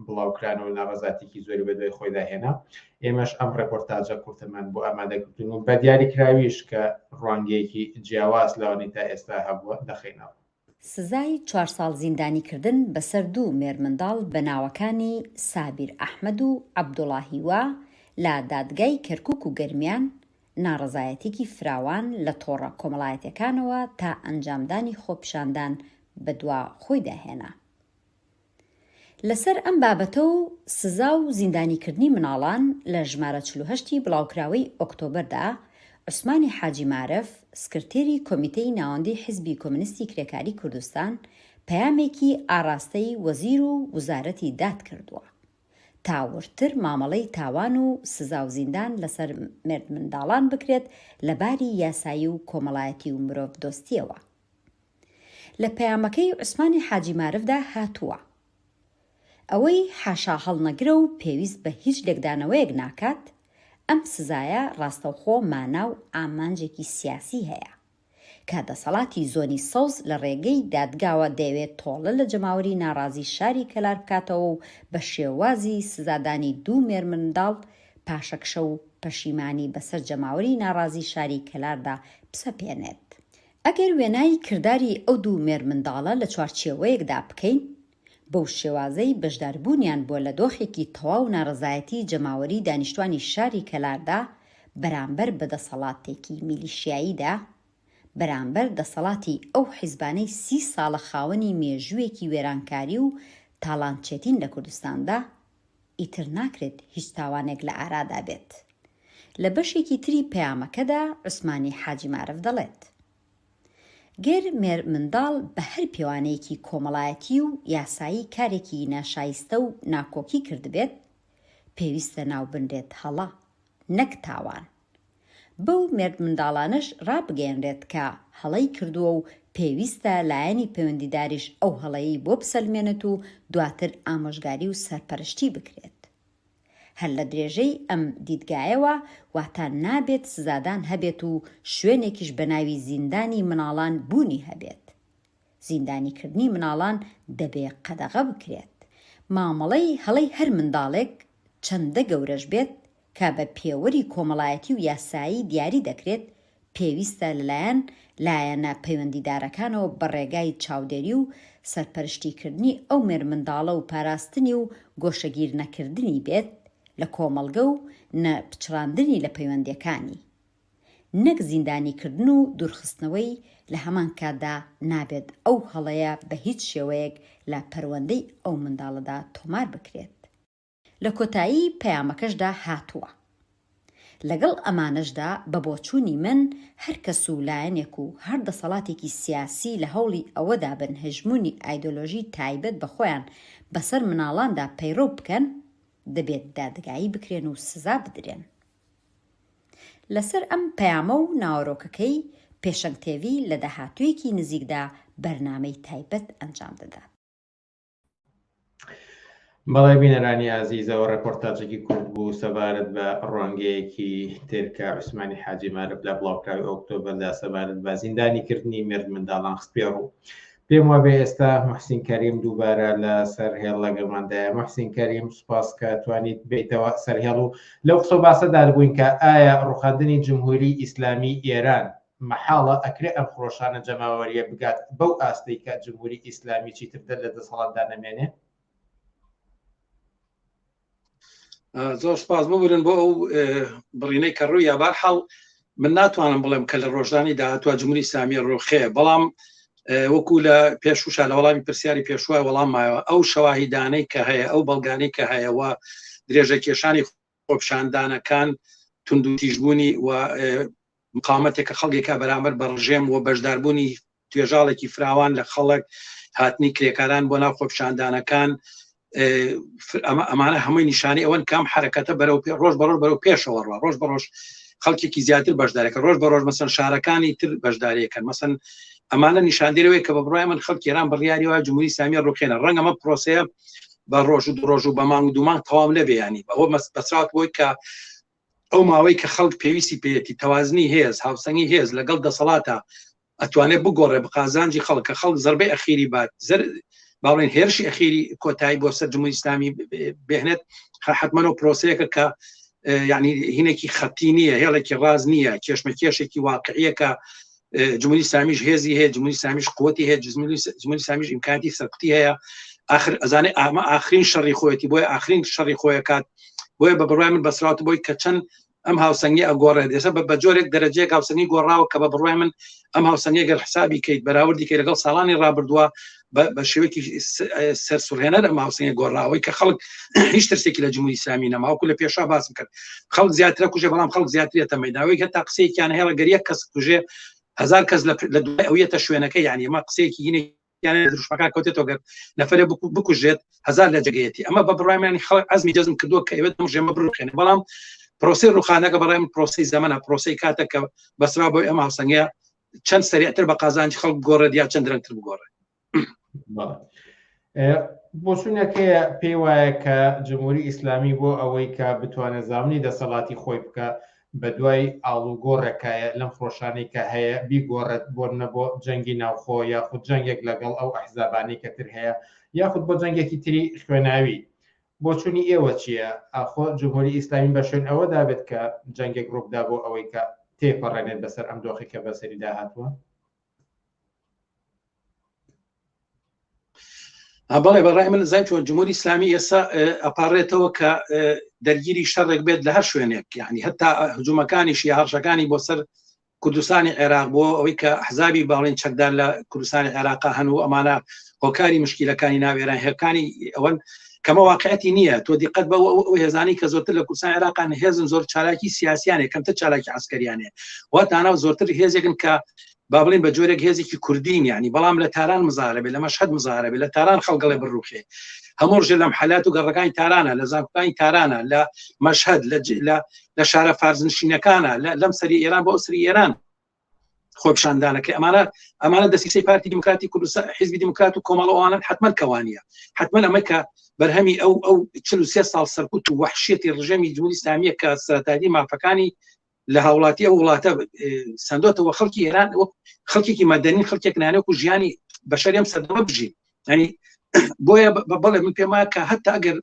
بڵاوکرانەوە ناڕەزاتێکی زۆری بەدوای خۆیدا هێنا ئێمەش ئەم ڕێپۆرتاجە کورتەمان بۆ ئامادەکردن و بە دیاریکراویش کە ڕوانگەیەکی جیاواز لەوانەی تا ئێستا هەبووە دەخەینەوە. سزای چوار ساڵ زیندانیکردن بەسەر دوو مێرمنداڵ بە ناوەکانی سابیر ئەحمەد و عەبدوڵا هیوا لە دادگای کەرکوک و گەرمیان ناڕەزایەتیکی فراوان لە تۆڕە کۆمەڵایەتیەکانەوە تا ئەنجامدانی خۆپیشاندان بەدوا خۆیدا هێنا. لەسەر ئەم بابەتە و سزا و زیندانیکردنی مناڵان لە ژمارە 48 ی بڵاوکراوەی ئۆکتۆبەردا، عوسمانی حاجی مارف، سکرتێری کۆمیتەی ناوەندی حیزبی کۆمنستی کرێکاری کوردستان، پەیامێکی ئاڕاستەی وەزیر و وزارەتی داد کردووە. تا وردتر مامەڵەی تاوان و سزا و زیندان لەسەر مێردمنداڵان بکرێت لە باری یاسایی و کۆمەڵایەتی و مرۆڤدۆستییەوە. لە پەیامەکەی عوسمانی حاجی مارفدا هاتووە، ئەوەی حاشاهەڵنەگرە و پێویست بە هیچ لێکدانەوەیەک ناکات، ئەم سزایە ڕاستەوخۆ مانا و ئامانجێکی سیاسی هەیە. کە دەسەڵاتی زۆنی سەوز لە ڕێگەی دادگاوە دەیەوێت تۆڵە لە جەماوەری ناڕازی شاری کەلار بکاتەوە و بە شێوازی سزادانی دوو مێرمنداڵ پاشەکشە و پەشیمانی بەسەر جەماوەری ناڕازی شاری کەلاردا بسەپێنێت. ئەگەر وێنای کرداری ئەو دوو مێرمنداڵە لە چوارچێوەیەکدا بکەین، بەو شێوازەی بەشداربوونیان بووە لە دۆخێکی تەواو نارەزایەتی جەماوەری دانیشتوانی شاری کەلاردا بەرامبەر بە دەسەڵاتێکی میلیشیاییدا، بەرامبەر دەسەڵاتی ئەو حیزبانەی سی ساڵە خاوەنی مێژوویەکی وێرانکاری و تاڵانچێتین لە کوردستاندا، ئیتر ناکرێت هیچ تاوانێک لە ئارادا بێت. لە بەشێکی تری پەیامەکەدا عوسمانی حاجی مارف دەڵێت. گەر مێرمنداڵ بە هەر پێوانەیەکی کۆمەڵایەتی و یاسایی کارێکی ناشایستە و ناکۆکی کردبێت، پێویستە ناوبنرێت هەڵە، نەک تاوان. بەو مێردمنداڵانەش ڕابگەیەنرێت کە هەڵەی کردووە و پێویستە لایەنی پەیوەندیداریش ئەو هەڵەیەی بۆ بسەلمێنێت و دواتر ئامۆژگاری و سەرپەرشتی بکرێت. هەر لە درێژەی ئەم دیدگایەوە، واتە نابێت سزادان هەبێت و شوێنێکیش بە ناوی زیندانی مناڵان بوونی هەبێت. زیندانیکردنی مناڵان دەبێ قەدەغە بکرێت. مامەڵەی هەڵەی هەر منداڵێک چەندە گەورەش بێت کە بە پێوەری کۆمەڵایەتی و یاسایی دیاری دەکرێت، پێویستە لەلایەن لایەنە پەیوەندیدارەکانەوە بە ڕێگای چاودێری و سەرپەرشتیکردنی ئەو مێرمنداڵە و پاراستنی و گۆشەگیرنەکردنی بێت لە کۆمەڵگە و نە پچڕاندنی لە پەیوەندیەکانی نەک زیندانیکردن و دوورخستنەوەی لە هەمان کاتدا نابێت ئەو هەڵەیە بە هیچ شێوەیەک لە پەروەندەی ئەو منداڵەدا تۆمار بکرێت. لە کۆتایی پەیامەکەشدا هاتووە، لەگەڵ ئەمانەشدا بە بۆچوونی من هەر کەس و لایەنێک و هەر دەسەڵاتێکی سیاسی لە هەوڵی ئەوەدا بن هەژموونی ئایدۆلۆژی تایبەت بە خۆیان بەسەر مناڵاندا پەیڕەو بکەن، دەبێت دادگایی بکرێن و سزا بدرێن. لەسەر ئەم پەیامە و ناوەرۆکەکەی، پێشەنگ تێڤی لە داهاتوویەکی نزیکدا بەرنامەی تایبەت ئەنجام دەدات. بەڵێ بینەرانی ئازیز ئەوە ڕێپۆرتاجێکی کورت بوو سەبارەت بە ڕوانگەیەکی تر کە عوسمانی حاجی مارف لە بڵاوکراوی ئۆکتۆبەردا سەبارەت بە زیندانیکردنی مێرد منداڵان خستپێڕوو. پێم وابێ ئێستا محسین کەریم دووبارە لە سەر هێڵ لەگەڵماندایە. محسین کەریم سوپاس کە توانیت بێیتەوە سەر هێڵ و لەو قسە و باسەدا بووین کە ئایا ڕوخاندنی جمهوری ئیسلامی ئێران مەحاڵە ئەکرێ ئەم خرۆشانە جەماوەریە بگات بەو ئاستەی کە جمهوری ئیسلامی چیتر دەر لە دەسەڵاتدا نەمێنێ؟ زۆر سپاس ببورن بۆ ئەو بڕینەی کە ڕووی یا بارحاڵ من ناتوانم بڵێم کە لە ڕۆژانی داهاتوە جمهوری ئیسلامی ڕوخێ بەڵام وەکو لە پێشوشا لە وەڵامی پرسیاری پێشوە وەڵام مایەوە ئەو شەواهیدانەی کە هەیە ئەو بەڵگانەی کە هەیە و درێژە کێشانی خۆپشاندانەکان توندوتیژبوونی و مقاومەتێک کە خەڵکێکە بەرامبەر بە ڕژێم و بەشداربوونی توێژاڵێکی فراوان لە خەڵک هاتنی کرێکاران بۆ ناو خۆپیشاندانەکان ئەمانە هەمووی نیشانی ئەوەن کام حرەکەتە بەرەو ڕۆژ بە ڕۆژ بەرەو پێشەوە ڕۆ ڕۆژ بە ڕۆژ خەڵکێکی زیاتر بەشدارەکە ڕۆژ بە ڕۆژ مەسەن شارەکانی تر بەشداریەکەن مەسەن ئەمانە نیشاندێرەوەی کە بە بڕای من خەڵکی ئێران بڕیاری وایە جمهوری ئیسلامی ڕوخێنە ڕەنگە ئەمە پرۆسەیە بە ڕۆژ و دوو ڕۆژ و بە مانگ و دوو مانگ تەواو نەبێ ینی ئەوە بەسرات بۆی کە ئەو ماوەی کە خەڵک پێویستی پێیەتی تەوازنی هێز هاوسەنگی هێز لەگەڵ دەسەڵاتە ئەتوانێت بگۆڕێ بە قازانجی خەڵک کە خەڵک زربەی ئەخیری بات زر باڵێن هێرشی ئەخیری کۆتایی بۆ سەر جمهوری ئیسلامی بهێنێت حتمما و پرۆسەیەکە کە یعنی هینێکی خەتی نییە هێڵێکی ڕاز نییە کێشمە کێشێکی واقعیەکە جمهوری ئیسلامیش هێزی هەیە جمهوری ئیسلامیش قوتی هەیە جمهوری ئیسلامیش ئیمکاناتی سەرکوتی هەیە آخر ئەزانێ ئامە ئاخرین شەڕی خۆیەتی بۆیە ئاخرین شەڕی خۆیەکات بۆیە بە بڕای من بەسرات بۆی کە چەند ئەم هاوسەنگی ئەگۆڕێت ئێستا بە جۆرێک دەرەجەیەک هاوسەنگی گۆڕاوە کە بە بڕای من ئەم هاوسەنگی گەر حسابی کەیت بەراوردی کەی لەگەڵ ساڵانی ڕابردووە بە شێوەیەکی سەرسوڕهێنەر ئەم هاوسەنگی گۆڕاوەی کە خەڵک هیچ ترسێکی لە جمهوری ئیسلامی نەماوەکو لە پێشا باسم کرد خەڵک زیاترە کوژێ بەڵام خەڵک زیاترێتە مەداوەی هەتا قسەیەکیان هەیە گەر یەک کەس کوژێ هزار کەس لە دوای ئەویەتە شوێنەکە یعنی ئەمە قسەیەکی هینێک یان دروشمەکان کەوتێتەوە گەر نەفرێ بکوژێت هزار لە جێگەیەتی ئەمە بە بڕایمانی خەڵک عەزمی جەزم کردووە کە ئەوێت ئەم ڕژێمە بڕوخێنێ بەڵام پرۆسەی ڕوخانەکە بەڕای من پرۆسەی زەمەنە پرۆسەی کاتە کە بەسرا بۆی ئەم هاوسەنگەیە چەند سەریعتر بە قازانجی خەڵک بگۆڕێت یا چەند درەنگتر بگۆڕێت بۆچوونەکەیە پێی وایە کە جمهوری ئیسلامی بۆ ئەوەی کە بتوانێت زامنی دەسەڵاتی خۆی بکە بە دوای ئاڵوگۆڕێکایە لەم خرۆشانەی کە هەیە بیگۆڕێت بۆ نە بۆ جەنگی ناوخۆ یاخود جەنگێک لەگەڵ ئەو ئەحزابانەی کە تر هەیە یاخود بۆ جەنگێکی تری خوێناوی بۆچوونی ئێوە چییە؟ ئاخۆ جمهوری ئیسلامی بە شوێن ئەوەدا بێت کە جەنگێک ڕووبدا بۆ ئەوەی کە تێپەڕێنێت بەسەر ئەم دۆخی کە بەسەریدا هاتووە؟ بەڵێ بەڕای من زای چۆن جمهوری ئیسلامی ئێستا ئەپارڕێتەوە کە دەرگیری شەڕێک بێت لە هەر شوێنێک یعنی هەتا هجومەکانیش یا هەڕشەکانی بۆ سەر کوردستانی عێراق بۆ ئەوەی کە حزابی باڵین چەکدار لە کوردستانی عێراق هەن و ئەمانە هۆکاری مشکیلەکانی ناوێران هێکانی ئەوەن کەمە واقعەتی نییە تۆ دیقەت بە ئەو هێزانی کە زۆرتر لە کوردستان عێراقان هێزن زۆر چالاکی سیاسیانێ کەمتر چالاکی عسکەریانێ واتانە زۆرتر هێزێکن کە با بڵێن بە جۆرێک هێزێکی کوردین یعنی بەڵام لە تاران مزارە بێ لە مەشهەد مزارە بێ لە تاران خەڵگەڵێ بڕوخێ هەموو ڕژێ لەم حالات و گەڕەکانی تارانە لە زانکۆکانی تارانە لە مەشهەد لە لە شارە فارزنشینەکانە لەم سەری ئێران بۆ سری ئێران. خۆپیشاندانەکەی ئەمانە ئەمانە دەسیسەی پارتی دیموکراتی کوردستان حیزبی دیموکرات و کۆمەڵ ئەوانن حتمما کەوانە حتمما ئەمە کە بەرهەمی ئەو ئەو 43 ساڵ سەرکوت و وەحشیەتی ڕژێمی جمهوری ئیسلامیە کە سەرەتایی مافەکانی لە هاوڵاتی ئەو وڵاتە سندۆتەوە خەڵکی ئێران وەک خەڵکێکی مەدەنی خەڵکێک نانێک و ژیانی بەشەری ئەم سەردەمە بژین ینی بۆیە بەڵێ من پێم وایە کە هەتا ئەگەر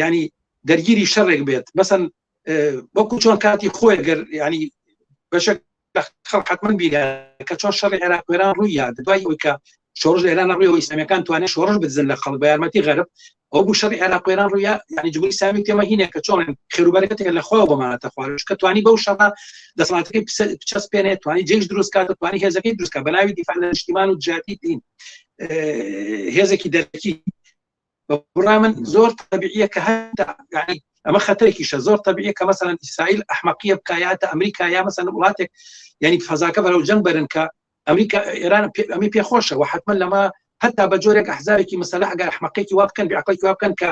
ینی دەرگیری شەڕێک بێت مەسەن وەکو چۆن کاتی خۆی گەر ینی بەشێک خەڵک حتمما بیرە کە چۆن شەڕی عێراق ئێران ڕووی یاد دوای ئەوەی کە شۆڕش لە ئێران ڕووی ئیسلامیەکان توانێت شۆڕش بدزن لە خەڵک بە یارمەتی غەرب ئەو بوو شەڕی عێراق ئێران ڕوویا یعنی جمهوری ئیسلامی تێمە هینە کە چۆن خێروبەرەکەتێک لە خۆوە بۆمانەتە خوارش کە توانی بەو شەڕە دەسەڵاتەکەی بچەسپێنێت توانی جێش دروست کات توانی هێزەکەی دروست کات بە ناوی دیفاع لە نیشتیمان و دژایەتی دین هێزێکی دەرەکی بەڕای من زۆر تەبیعیە کە هەتا یعنی ئەمە خەتەرێکیشە زۆر تەبیعیە کە مەسەلەن ئیسرائیل ئەحمەقیە بکا یا تا ئەمریکا یا مەسەلەن وڵاتێک یعنی فەزاکە بەرەو جەنگ بەرن کە ئەمریکا ئێران ئەمی پێ خۆشە و حتمما لەمە هەتا بە جۆرێک ئەحزابێکی مەسەلە ئەگەر ئەحمەقێکی وا بکەن بێعقڵێکی وا بکەن کە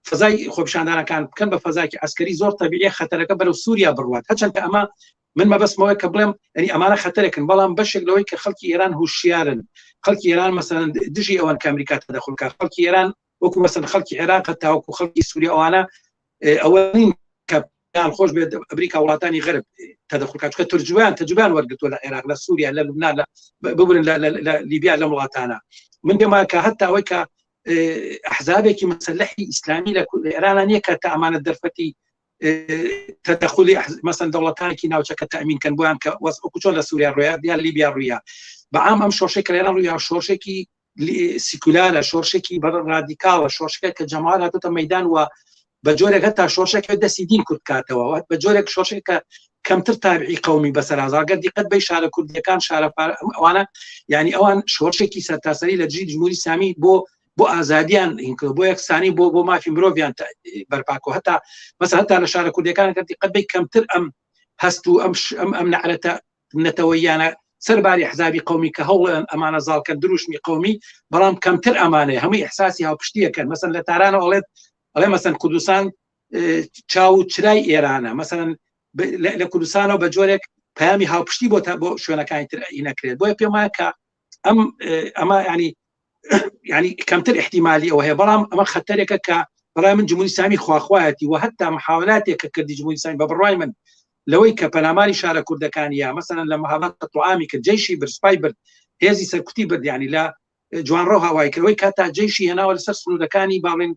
فەزای خۆپیشاندانەکان بکەن بە فەزایکی عسکەری زۆر تەبیعیە خەتەرەکە بەرەو سووریا بڕوات هەرچەند کە ئەمە من مەبەستمەوەی کە بڵێم ئەنی ئەمانە خەتەرێکن بەڵام بەشێک لەوەی کە خەڵکی ئێران هوشیارن خەڵکی ئێران مەسەلەن دژی ئەوەن کە ئەمریکا تەدەخول کات خەڵکی ئێران وەکو مەسەلەن خەڵکی عێراق تاوەکو خەڵکی سووریا ئەوانە ئەوە نین کە پێیان خۆش بێت ئەمریکا وڵاتانی غەرب تەدەخول کات چونکە ترجویان تەجروبەیان وەرگرتووە لە عێراق لە سووریا لە لوبنان لە ببورن لە لیبیا لەم وڵاتانە من پێم وایە کە هەتا ئەوەی کە ئەحزابێکی مسلحی ئیسلامی لە ئێرانە نییە کە تا ئەمانە دەرفەتی تەدەخولی مەسەن دەوڵەتانێکی ناوچەکە تەئمین کەن بۆیان کە وەکو چۆن لە سووریا ڕویا یا لیبیا ڕویا بەعام ئەم شۆڕشێک کە لێرە ڕویا شۆڕشێکی سیکولارە شۆڕشێکی بە ڕادیکاڵە شۆڕشێکە کە جەماوەر هاتوتە مەدان و بە جۆرێک هەتا شۆڕشێک دەستی دین کورت کاتەوە بە جۆرێک شۆڕشێک کە کەمتر تابعی قومی بەسەر ئازاگەر دیقەت بەی شارە کوردیەکان شارە ئەوانە یعنی ئەوان شۆڕشێکی سەرتاسەری لە دژی جمهوری ئیسلامی بۆ بۆ ئازادیان هینکرد بۆ یەکسانی بۆ بۆ مافی مرۆڤیان بەرپاکۆ هەتا مەسە هەتا لە شارە کوردیەکان کە دیقەت بەی کەمتر ئەم هەست و ئەم ئەم ئەم نەعرەتە نەتەوەیانە سەرباری حزابی قومی کە هەوڵیان ئەمانە زاڵکەن دروشمی قومی بەڵام کەمتر ئەمانەیە هەمووی ئەحساسی هاوپشتیەکەن مەسەن لە تارانەوە ئەڵێت ئەڵێ مەسەن کوردستان چاو و چرای ئێرانە مەسەن لە کوردستانەوە بە جۆرێک پەیامی هاوپشتی بۆ تا بۆ شوێنەکانی تر نەکرێت بۆیە پێم وایە کە ئەم ئەمە ینی ینی کەمتر احتیممالی ئەوە هەیە بەڵام ئەمە خەتەرێکە کە بەڵای من جمهوری ئیسلامی خواخوایەتی و هەتا محاولاتێک کە کردی جمهوری ئیسلامی بە بڕوای من لەوەی کە پەلاماری شارە کوردەکان یا مەسەلەن لە مەهاباد قەتڵ کرد جەیشی برد سپای برد هێزی سەرکوتی برد یعنی لە جوانڕۆ هاوای کردەوەی کاتا جەیشی هێناوە لەسەر سنوورەکانی باڵێن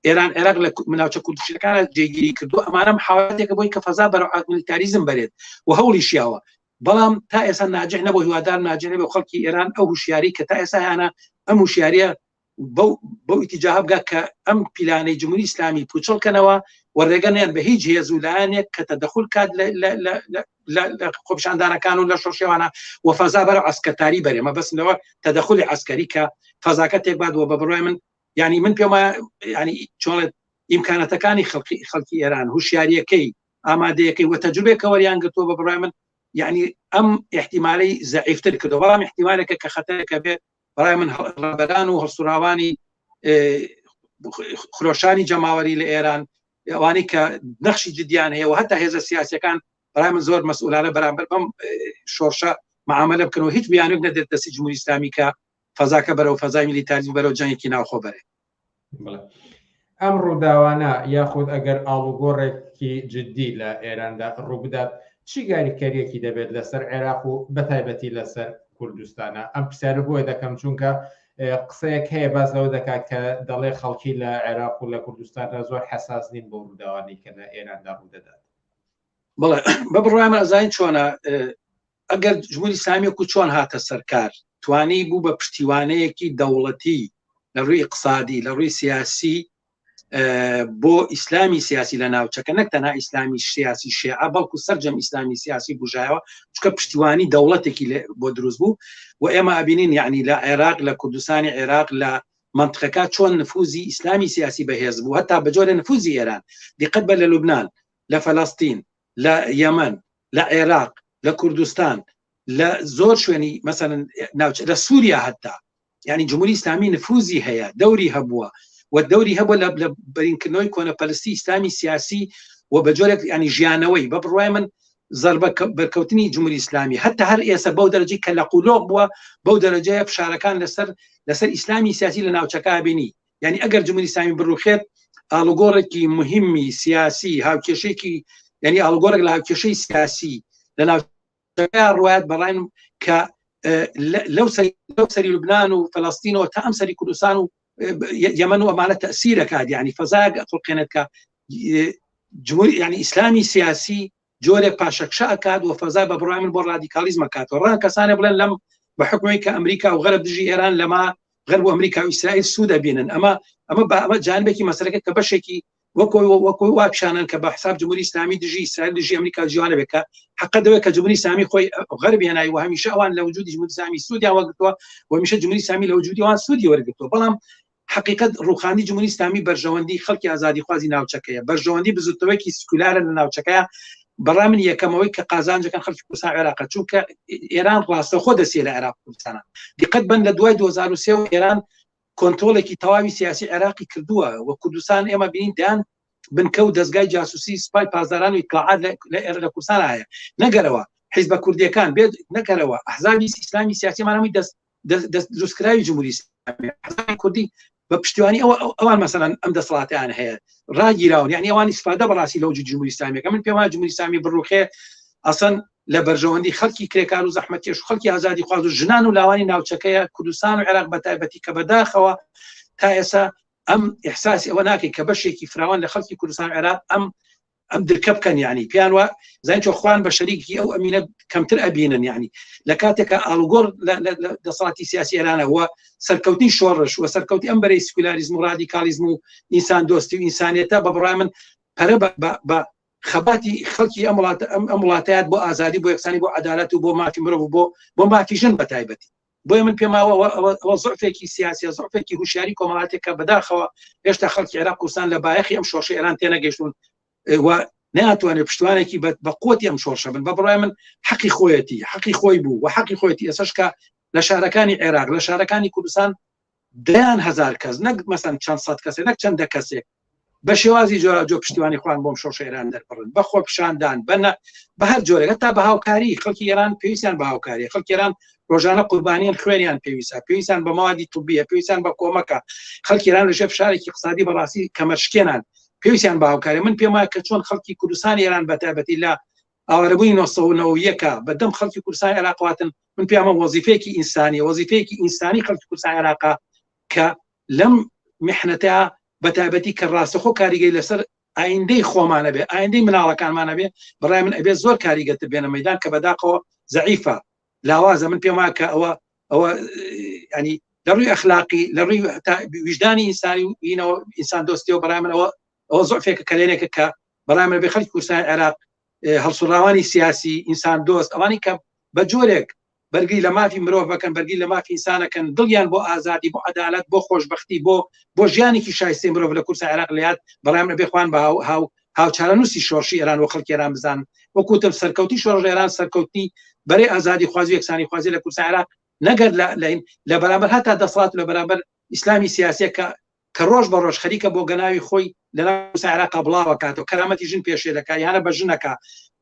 ئێران عێراق لە ناوچە کوردشەکان جێگیری کردو ئەمانە محاولاتێکە بۆی کە فەزا بەرەو میلیتاریزم بەرێت و هەوڵی شیاوە بەڵام تا ئێستا ناجح نەبوو هیوادار ناجح نەبێ خەڵکی ئێران ئەو هوشیاری کە تا ئێستا هەیانە ئەم هوشیاریە بەو بەو ئیتیجاهە بگا کە ئەم پیلانەی جمهوری ئیسلامی پوچەڵ کەنەوە و ڕێگە نەیەن بە هیچ هێز و لایەنێک کە تەدەخول کات لە خۆپیشاندانەکان و لە شۆڕشێوانە و فەزا بەرەو عەسکەرتاری بەرێ مەبەستم لەوە تەدەخولی عەسکەری کە فەزاکە تێکبات و بە بڕوای من یعنی من پێم وایە یعنی چۆڵێت ئیمکانەتەکانی خەڵکی خەڵکی ئێران هوشیاریەکەی ئامادەیەکەی و تەجروبێک کە وەریان گرتووە بە بڕوای من یعنی ئەم احتیمالی زەعیفتر کردو بەڵام احتیمالێکە کە خەتەرێکە بێت بەڕای من ڕابەران و هەڵسوڕاوانی خرۆشانی جەماوەری لە ئێران ئەوانەی کە نەخشی جدیان هەیە و هەتا هێزە سیاسەکان بەڕای من زۆر مەسئولانە بەرامبەر بەم شۆڕشە معاملە بکەن و هیچ بیانوێک نەدێت دەستی جمهوری ئیسلامی کە فەزاکە بەرەو فەزای میلیتاریزم بەرەو جەنگێکی ناوخۆ بەرێ. ئەم ڕووداوانە یاخود ئەگەر ئاڵوگۆڕێکی جددی لە ئێراندا ڕووبدات چی گاریکەریەکی دەبێت لەسەر عێراق و بەتایبەتی لەسەر کوردستانە؟ ئەم پرسیارە بۆیە دەکەم چونکە قسەیەک هەیە باس لەوە دەکات کە دەڵێ خەڵکی لە عێراق و لە کوردستاندا زۆر حەساس نین بۆ ڕووداوانەی کە لە ئێراندا ڕوودەدات. بەڵێ بە بڕوای من ئەزانین چۆنە ئەگەر جمهوری ئیسلامی وەکو چۆن هاتە سەرکار توانی بوو بە پشتیوانەیەکی دەوڵەتی لە ڕووی اقتصادی لە ڕووی سیاسی بۆ ئیسلامی سیاسی لە ناوچەکە نەک تەنها ئیسلامی سیاسی شێعە بەڵکو سەرجەم ئیسلامی سیاسی بژایەوە چکە پشتیوانی دەوڵەتێکی بۆ دروست بوو و ئێمە ئەبینین یعنی لە عێراق لە کوردستانی عێراق لە منطقەکە چۆن نفوزی ئیسلامی سیاسی بەهێز بوو هەتا بە جۆرە نفوزی ئێران دیقەت بە لە لوبناان لە فەلەستین لە یەمەن لە عێراق لە کوردستان لە زۆر شوێنی مەسەن ناوچە لە سووریا هەتا یعنی جمهوری ئیسلامی نفوزی هەیە دەوری هەبووە و دەوری هەبووە لە بەرینکردنەوەی کۆنەپەرستی ئیسلامی سیاسی و بە جۆرێک ینی ژیانەوەی بە بڕوای من. زەربە بەرکەوتنی جمهوری ئیسلامی هەتا هەر ئێستا بەو دەرەجەی کە لەقولۆق بووە بەو دەرەجەیە فشارەکان لەسەر لەسەر ئیسلامی سیاسی لە ناوچەکە بینی یعنی ئەگەر جمهوری ئیسلامی بڕوخێت ئاڵوگۆڕێکی مهمی سیاسی هاوکێشێکی یعنی ئاڵوگۆڕێک لە هاوکێشەی سیاسی لە ناوچەکە ڕوایەت بەڕاین کە لەو سەری لەو سەری لوبناان و فلستینەوە تا ئەم سەری کوردستان و یەمەن و ئەمانە تەسیرەکات یعنی فەزایەک ئەخڵقێنێت کە جمهوری یعنی ئیسلامی سیاسی جۆرێک پاشەکشە ئەکات و فەزا بە بڕای من بۆ ڕادیکالیزم ئەکاتەوە ڕەنگە کەسانێ بڵێن لەم بە حکومی کە ئەمریکا و غەرب دژی ئێران لەما غەرب و ئەمریکا و ئیسرائیل سوود ئەبینن ئەمە ئەمە بە ئەمە جانبێکی مەسەلەکە کە بەشێکی وەکۆ وەکۆ وا پیشانن کە بە حساب جمهوری ئیسلامی دژی ئیسرائیل دژی ئەمریکا جوانە بێت کە حەقە دەوێت کە جمهوری ئیسلامی خۆی غەرب هێنای و هەمیشە ئەوان لە وجودی جمهوری ئیسلامی سوودیان وەرگرتووە و هەمیشە جمهوری ئیسلامی لە وجودی ئەوان سوودی وەرگرتووە بەڵام حەقیقەت ڕووخانی جمهوری ئیسلامی بەرژەوەندی خەڵکی ئازادیخوازی ناوچەکەیە، بەرژەوەندی بزوتنەوەیەکی سکولارە لە ناوچەکەیە، بەڕای من یەکەمەوەی کە قازانجەکەن خەڵکی کوردستان عێراقە، چونکە ئێران ڕاستەوخۆ دەستی لە عێراق کوردستانە. دیقەت بەن لە دوای 2003 و ئێران کۆنترۆڵێکی تەواوی سیاسی عێراقی کردووە و کوردستان ئێمە بینین دەیان بنکە و دەزگای جاسوسی سپای پاسداران و ئیتلاعات لە ئێرە لە کوردستان هەیە نەگەرەوە حیزبە کوردیەکان بێت نەکەرەوە ئەحزابی ئیسلامی سیاسیمان هەمووی دەست دروستکراوی جمهوری ئیسلامی حزبی کوردی بە پشتیوانی ئەوە ئەوان مەسەلەن ئەم دەسەڵاتیان هەیە ڕاگیراون یعنی ئەوان ئیسفادە بەڕاستی لەو جمهوری ئیسلامیەکە من پێم وایە جمهوری ئیسلامی بڕوخێ ئەسەن لە بەرژەوەندی خەڵکی کرێکار و زەحمەتکێش و خەڵکی ئازادی خواز و ژنان و لاوانی ناوچەکەیە کوردستان و عێراق بە تایبەتی کە بەداخەوە تا ئێستا ئەم ئیحساسی ئەوە ناکەی کە بەشێکی فراوان لە خەڵکی کوردستان و عێراق ئەم ئەم درکە بکەن یعنی پێیان وا زانین چۆ خوان بە شەریکی ئەو ئەمینە کەمتر ئەبینن یعنی لە کاتێکە ئاڵوگۆڕ لە دەسەڵاتی سیاسی ئێرانە و سەرکەوتنی شۆڕش و سەرکەوتی ئەم بەرەی سکولاریزم و ڕادیکالیزم و ئینسان دۆستی و ئینسانیەتە بە بڕای من پەرە بە خەباتی خەڵکی ئەم وڵاتە ئەم ئەم وڵاتەیات بۆ ئازادی بۆ یەکسانی بۆ عەدالەت و بۆ مافی مرۆڤ و بۆ بۆ مافی ژن بە تایبەتی بۆیە من پێم وایە ئەوە ئەوە زعفێکی سیاسیە زعفێکی هوشیاری کۆمەڵاتێک کە بەداخەوە هێشتا خەڵکی عێراق کوردستان لە بایەخی ئەم شۆڕشی ئێران تێنەگەیشتون و ناتوانێت پشتوانێکی بە قوتی ئەم شۆڕشە بن بە بڕای من حەقی خۆیەتی حەقی خۆی بوو و حەقی خۆیەتی ئێسش کە لە شارەکانی عێراق لە شارەکانی کوردستان دەیان هەزار کەس نەک مەسەن چەند سەد کەسێک نەک چەند دە کەسێک بە شێوازی جۆراوجۆر پشتیوانی خۆیان بۆم شۆڕشە ئێران دەربڕن بە خۆپیشاندان بە بە هەر جۆرێک هەتا بە هاوکاری خەڵکی ئێران پێویستیان بە هاوکاری خەڵکی ئێران ڕۆژانە قوربانیان خوێنیان پێویستە پێویستیان بە مەوادی طبیە پێویستیان بە کۆمەکە خەڵکی ئێران لەژێر فشارێکی اقتصادی بەڕاستی کەمەرشکێنان پێویستیان بە هاوکاری من پێم وایە کە چۆن خەڵکی کوردستانی ئێران بە تایبەتی لە ئاوارەبوونی 1991 بە دەم خەڵکی کوردستان عێراق واتن من پێمە وەزیفەیەکی ئینسانی وەزیفەیەکی ئینسانی خەڵکی کوردستان عێراقا کە لەم میحنەتە بە تایبەتی کە ڕاستەخۆ کاریگەی لەسەر ئایندەی خۆمانە بێ ئایندەی مناڵەکانمانە بێ بەڕای من ئەبێ زۆر کاریگەتر بێنە مەدان کە بەداخەوە زەعیفە لاوازە من پێم وایە کە ئەوە ئەوە ینی لە ڕووی ئەخلاقی لە ڕووی ویژدانی ئینسانی و هینەوە ئینسان دۆستیەوە بەڕای من ئەوە ئەوە زۆفێکە کەلێنێکە کە بەڕای من بێ خەڵکی کوردستان عێراق هەڵسوڕاوانی سیاسی ئینسان دۆست ئەوانی کە بە جۆرێک بەرگری لە مافی مرۆڤ بکەن بەرگری لە مافی ئینسانەکەن دڵیان بۆ ئازادی بۆ عەدالەت بۆ خۆشبەختی بۆ بۆ ژیانێکی شایستەی مرۆڤ لە کوردستان عێراق لە یاد بەڵام ئەبێ خوان بە هاو هاو هاوچارەنووسی شۆڕشی ئێران و خەڵکی ئێران بزانن وەکو وتم سەرکەوتنی شۆڕش ئێران سەرکەوتنی بەرەی ئازادی خوازی و یەکسانی خوازی لە کوردستان عێراق نەگەر لە لە بەرامبەر هەتا دەسەڵات لە بەرامبەر ئیسلامی سیاسیە کە کە ڕۆژ بە ڕۆژ خەریکە بۆ گەناوی خۆی لە ناو عێراقا بڵاوە کاتەوە کەرامەتی ژن پێشێ دەکا یانە بە ژنەکە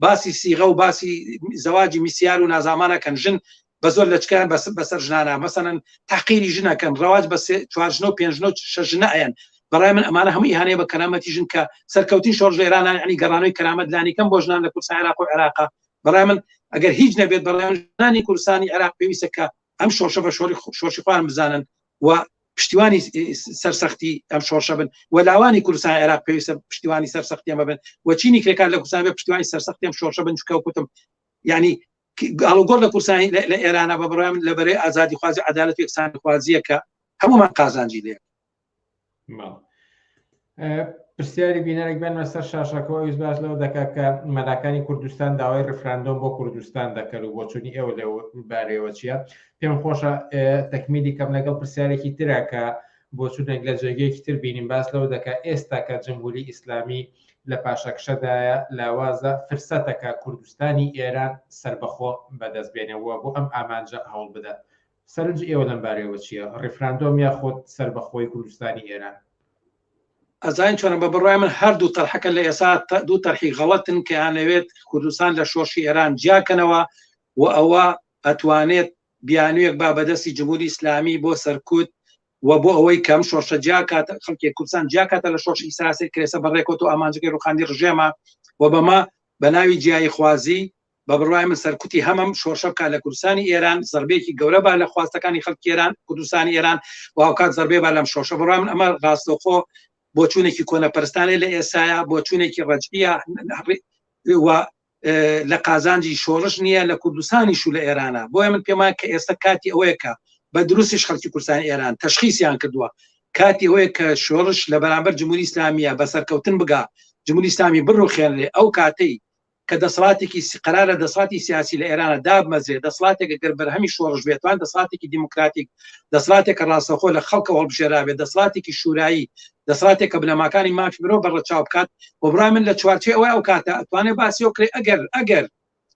باسی سیغە و باسی زەواجی میسیار و نازامانەکەن ژن بە زۆر لەچکیان بەس بەسەر ژنانە مەسەلەن تحقیری ژنەکەن ڕەواج بە چوار ژنە و پێنج ژنە و شەش ژنە ئەیەن بەڕای من ئەمانە هەموو ئیهانەیە بە کەرامەتی ژن کە سەرکەوتنی شۆڕش لە ئێران یعنی گەڕانەوەی کەرامەت لانیکەم بۆ ژنان لە کوردستان عێراق و عێراقا بەڕای من ئەگەر هیچ نەبێت بەڕای من ژنانی کوردستانی عێراق پێویستە کە ئەم شۆڕشە بە شۆڕی شۆڕشی خۆیان بزانن و پشتیوانی سەرسەختی ئەم شۆڕشە بن و لاوانی کوردستان عێراق پێویستە پشتیوانی سەرسەختی ئەمە بن و چینی کرێکار لە کوردستان بێ پشتیوانی سەرسەختی ئەم شۆڕشە بن چونکە وتم یعنی ئاڵوگۆڕ لە کوردستان لە ئێرانە بە بڕوای من لە بەرەی ئازادیخوازی عەدالەت و یەکسانیخوازییە کە هەموومان قازانجی لێ پرسیاری بینەرێک بێنمە سەر شاشەکەەوە ئەویش باس لەوە دەکات کە مەلاکانی کوردستان داوای ڕفراندۆم بۆ کوردستان دەکەن و بۆچوونی ئێوە لەو بارەیەوە چییە پێم خۆشە تەکمیلی کەم لەگەڵ پرسیارێکی ترە کە بۆچوونێک لە جێگەیەکی تر بینیم باس لەوە دەکات ئێستا کە جمهوری ئیسلامی لە پاشەکشەدایە لاوازە فرسەتەکە کوردستانی ئێران سربەخۆ بەدەست بێنەوە بۆ ئەم ئامانجە هەوڵ بدات سەرنجی ئێوە لەم بارەیەوە چییە؟ ڕیفراندۆم یاخود سەربەخۆی کوردستانی ئێران؟ ئەزانین چۆنە بە بڕای من هەردوو تەرحەکە لە ئێسا دوو تەرحی غەڵەتن کە یانەوێت کوردستان لە شۆرشی ئێران جیاکەنەوە و ئەوە ئەتوانێت بیانوویەک با بەدەستی جمهوری ئیسلامی بۆ سەرکوت و بۆ ئەوەی کەم شۆرشە جیاکات خەڵکی کوردستان جیاکاتە لە شۆرشی سیاسی کرێسە بە ڕێکۆت و ئامانجەکەی ڕوخاندی ڕژێمە و بەمە بە ناوی جیایی خوازی بە بڕوای من سەرکوتی هەمەم شۆرشە بکات لە کوردستانی ئێران زەربێکی گەورە با لە خواستەکانی خەڵکی ئێران کوردستانی ئێران و هاوکات زەربێ با لەم شۆرشە بڕوای من ئەمە ڕاستەوخۆ بۆچوونێکی کۆنەپەرستانەیە لە ئێسایا بۆچوونێکی ڕەجعیە و لە قازانجی شۆڕش نییە لە کوردستانیش و لە ئێرانە بۆیە من پێم وایە کە ئێستا کاتی ئەوەیە کە بە دروستیش خەڵکی کوردستانی ئێران تەشخیصیان کردووە کاتی ئەوەیە کە شۆڕش لە بەرامبەر جمهوری ئیسلامیە بە سەرکەوتن بگا جمهوری ئیسلامی بڕوخێنرێ ئەو کاتەی کە دەسەڵاتێکی قەرارە دەسەڵاتی سیاسی لە ئێرانە دابمەزرێ دەسەڵاتێک گەر بەرهەمی شۆڕش بێتوان دەسەڵاتێکی دیموکراتیک دەسەڵاتێک کە ڕاستەوخۆ لە خەڵکەوە هەڵبژێرابێت دەسەڵاتێکی شورایی دەسەڵاتێک کە بنەماکانی مافی مرۆڤ بە ڕەچاو بکات و بڕای من لە چوارچێوەی ئەوەی ئەو کاتە ئەتوانێت باسی ئەو کرێ ئەگەر ئەگەر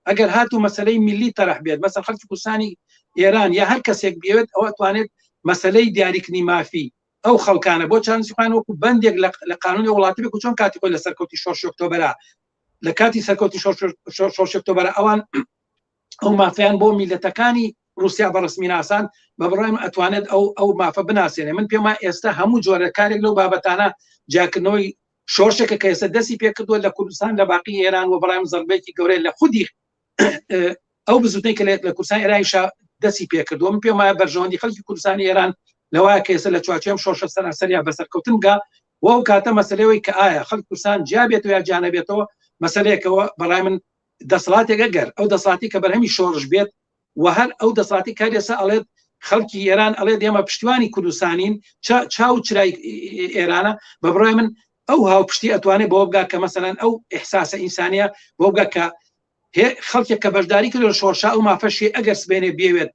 ئەگەر هاتوو مەسەلەی میللی تەرح بێت مەسەل خەڵکی کوردستانی ئێران یا هەر کەسێک بێت ئەوە ئەتوانێت مەسەلەی دیاریکردنی مافی ئەو خەڵکانە بۆ چارەنووسی خۆیان وەکو بەندێک لە قانونی وڵاتی بێت و چۆن کاتی خۆی لە سەرکەوتی شۆڕشی ئۆکتۆبەرا لە کاتی سەرکەوتی شۆڕشی ئۆکتۆبەرا ئەوان ئەو مافیان بۆ میلەتەکانی رووسیا بە ڕسمی ناسان بە بڕای من ئەتوانێت ئەو ئەو مافە بناسێنێ من پێم وایە ئێستا هەموو جۆرە کارێک لەو بابەتانە جیاکردنەوەی شۆڕشێکە کە ئێستا دەستی پێکردووە لە کوردستان لە باقی ئێران و بەڵام زەربێکی گەورەی لە خودی ئەو بزوتنەی کە لە کوردستان ئێرانیشا دەستی پێکردووە من پێم وایە بەرژەوەندی خەڵکی کوردستانی ئێران لەوایە کە ئێستا لە چوارچێوەی شۆڕشە سەرانسەریا بەسەرکەوتن بگا و ئەو کاتە مەسەلەی کە ئایا خەڵکی کوردستان جیا بێتەوە یا جیا نەبێتەوە مەسەلەیەکەوە بەڕای من دەسەڵاتێک ئەگەر ئەو دەسەڵاتی کە بەرهەمی شۆڕش بێت و هەر ئەو دەسەڵاتی کار ئێستا ئەڵێت خەڵکی ئێران ئەڵێت ئێمە پشتیوانی کوردستانین چاو چرای ئێرانە بە بڕای من ئەو هاوپشتی ئەتوانێت بۆ بگا کە مەسەلەن ئەو ئیحساسە ئینسانیە بۆ بگا کە خەڵکێک کە بەشداری کرد لە شۆڕشا ئەو مافەشی ئەگەر سبێنێ بێوێت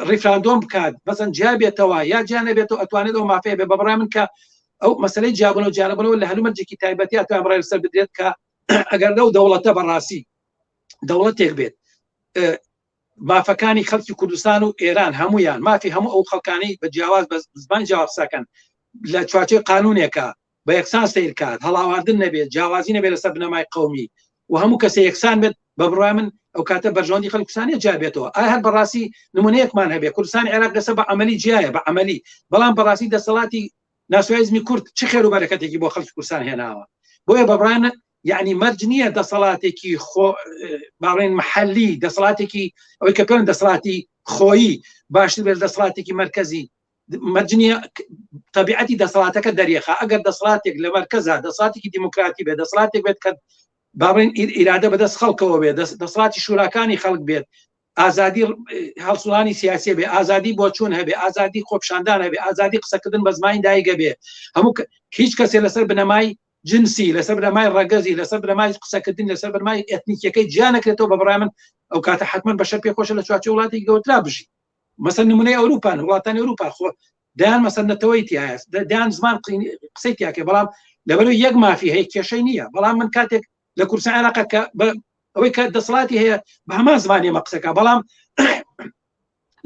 ڕیفراندۆم بکات بەسەن جیا بێتەوە یا جیا نەبێتەوە ئەتوانێت ئەو مافەیە بێ بە بڕای من کە ئەو مەسلەی جیابوونەوە جیانەبوونەوە لە هەلومەرجێکی تایبەتی ئەتوان بڕای لەسەر بدرێت کە ئەگەر لەو دەوڵەتە بەڕاستی دەوڵەتێک بێت مافەکانی خەڵکی کوردستان و ئێران هەمویان مافی هەموو ئەو خەڵکانی بە جیاواز بە زمان جیاواز قسەکەن لە چوارچێوەی قانونێکە بە یەکسان سەیر کات هەڵاواردن نەبێت جیاوازی نەبێت لەسەر بنەمای قەومی و هەموو کەسێ یەکسان بێت بە بڕوای من ئەو کاتە بەرژەوەندی خەڵکی کوردستانیە جیا بێتەوە ئایا هەر بەڕاستی نمونەیەکمان هەبێ کوردستانی عێراق ئێستا بە عەمەلی جیایە بە عەمەلی بەڵام بەڕاستی دەسەڵاتی ناسیۆنالیزمی کورد چ خێر و بەرەکەتێکی بۆ خەڵکی کوردستان هێناوە بۆیە بە بڕوای من یعنی مەرج نییە دەسەڵاتێکی خۆ باڵێن محەلی دەسەڵاتێکی ئەوەی کە پێن دەسەڵاتی خۆیی باشتر بێت دەسەڵاتێکی مرکزی مەرج نییە تەبیعەتی دەسەڵاتەکە دەریخا ئەگەر دەسەڵاتێک لە مەرکەزا دەسەڵاتێکی دیموکراتی بێت دەسەڵاتێک بێت کە باڵێن ئیرادە بەدەست خەڵکەوە بێت دەسەڵاتی شوراکانی خەڵک بێت ئازادی هەڵسوڕانی سیاسی بێ ئازادی بۆچوون هەبێ ئازادی خۆپشاندان هەبێ ئازادی قسەکردن بە زمانی دایگە بێ هەموو هیچ کەسێ لەسەر بنەمای جنسی لەسەر بنەمای ڕەگەزی لەسەر بنەمای قسەکردن لەسەر بنەمای ئەتنیکیەکەی جیا نەکرێتەوە بە بڕای من ئەو کاتە حتمما بەشەر پێ خۆشە لە چوارچێوەی وڵاتێکی گەورەترا بژی مەسەن نمونەی ئەوروپان وڵاتانی ئەوروپا خۆ دەیان مەسەن نەتەوەی تایە دەیان زمان قسەی تیاکە بەڵام لەبەرو یەک مافی هەیە کێشەی نییە بەڵام من کاتێک لە کوردستان عێراق کە ئەوەی کە دەسەڵاتی هەیە بە هەمان زمان ئێمە قسەکە بەڵام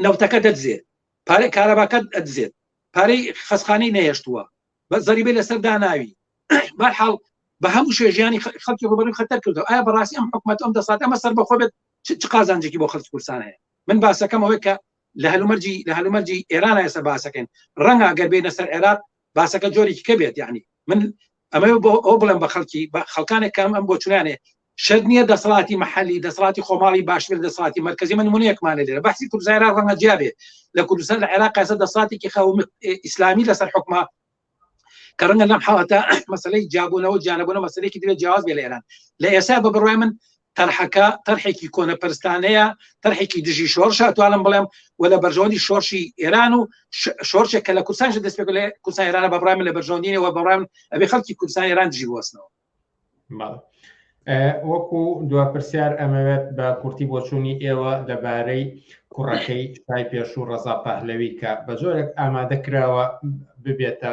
نەوتەکە دەدزێت پارەی کارەباکە ئەدزێت پارەی خەسخانەی نەهێشتووە بە زەریبەی لەسەر داناوی بەرحاڵ بە هەموو شێ ژیانی خەڵکی ڕوبەروی خەتەر کردەوە ئایا بەڕاستی ئەم حکومەت ئەم دەسات ئەمە سەر بەخۆ بێت چ قازانجێکی بۆ خەڵکی کوردستان هەیە من باسەکەم ئەوەی کە لە هەلومەرجی لە هەلومەرجی ئێران ئێستا باسەکەین ڕەنگە ئەگەر بێنە سەر عێراق باسەکە جۆرێکی کە بێت یعنی من ئەمە بۆ ئەو بڵێم بە خەڵکی بە خەڵکانێک کەم ئەم بۆچونانێ شەرت نییە دەسەڵاتی محلی دەسەڵاتی خۆماڵی باشتر دەسەڵاتی مرکزی من نمونەیەکمانە لێرە بەحسی کوردستان عێراق ڕەنگە جیا بێ لە کوردستان لە عێراق ئێستا دەسەڵاتێکی خەو ئیسلامی لەسەر حکومە کە ڕەنگە لەم حاڵەتە مەسلەی جیابوونەوە جیانەبوونەوە مەسلەیەکی دەبێت جیاواز بێ لە ئێران لە ئێستا بە بڕوای من تەرحەکە تەرحێکی کۆنەپەرستانەیە تەرحێکی دژی شۆڕشە توانم بڵێم و لە بەرژەوەندی شۆرشی ئێران و شۆرشێک کە لە کوردستانش دەست پێ لە کوردستان ئێرانە بە بڕای من لە بەرژەوەندینەوە بە بڕای من ئەبێ خەڵکی کوردستان ئێران دژی بوەستنەوە وەکو دوا پرسیار ئەمەوێت بە کورتی بۆچوونی ئێوە لەبارەی کوڕەکەی شای پێشوو ڕەزا پەهلەوی کە بە جۆرێک ئامادە کراوە ببێتە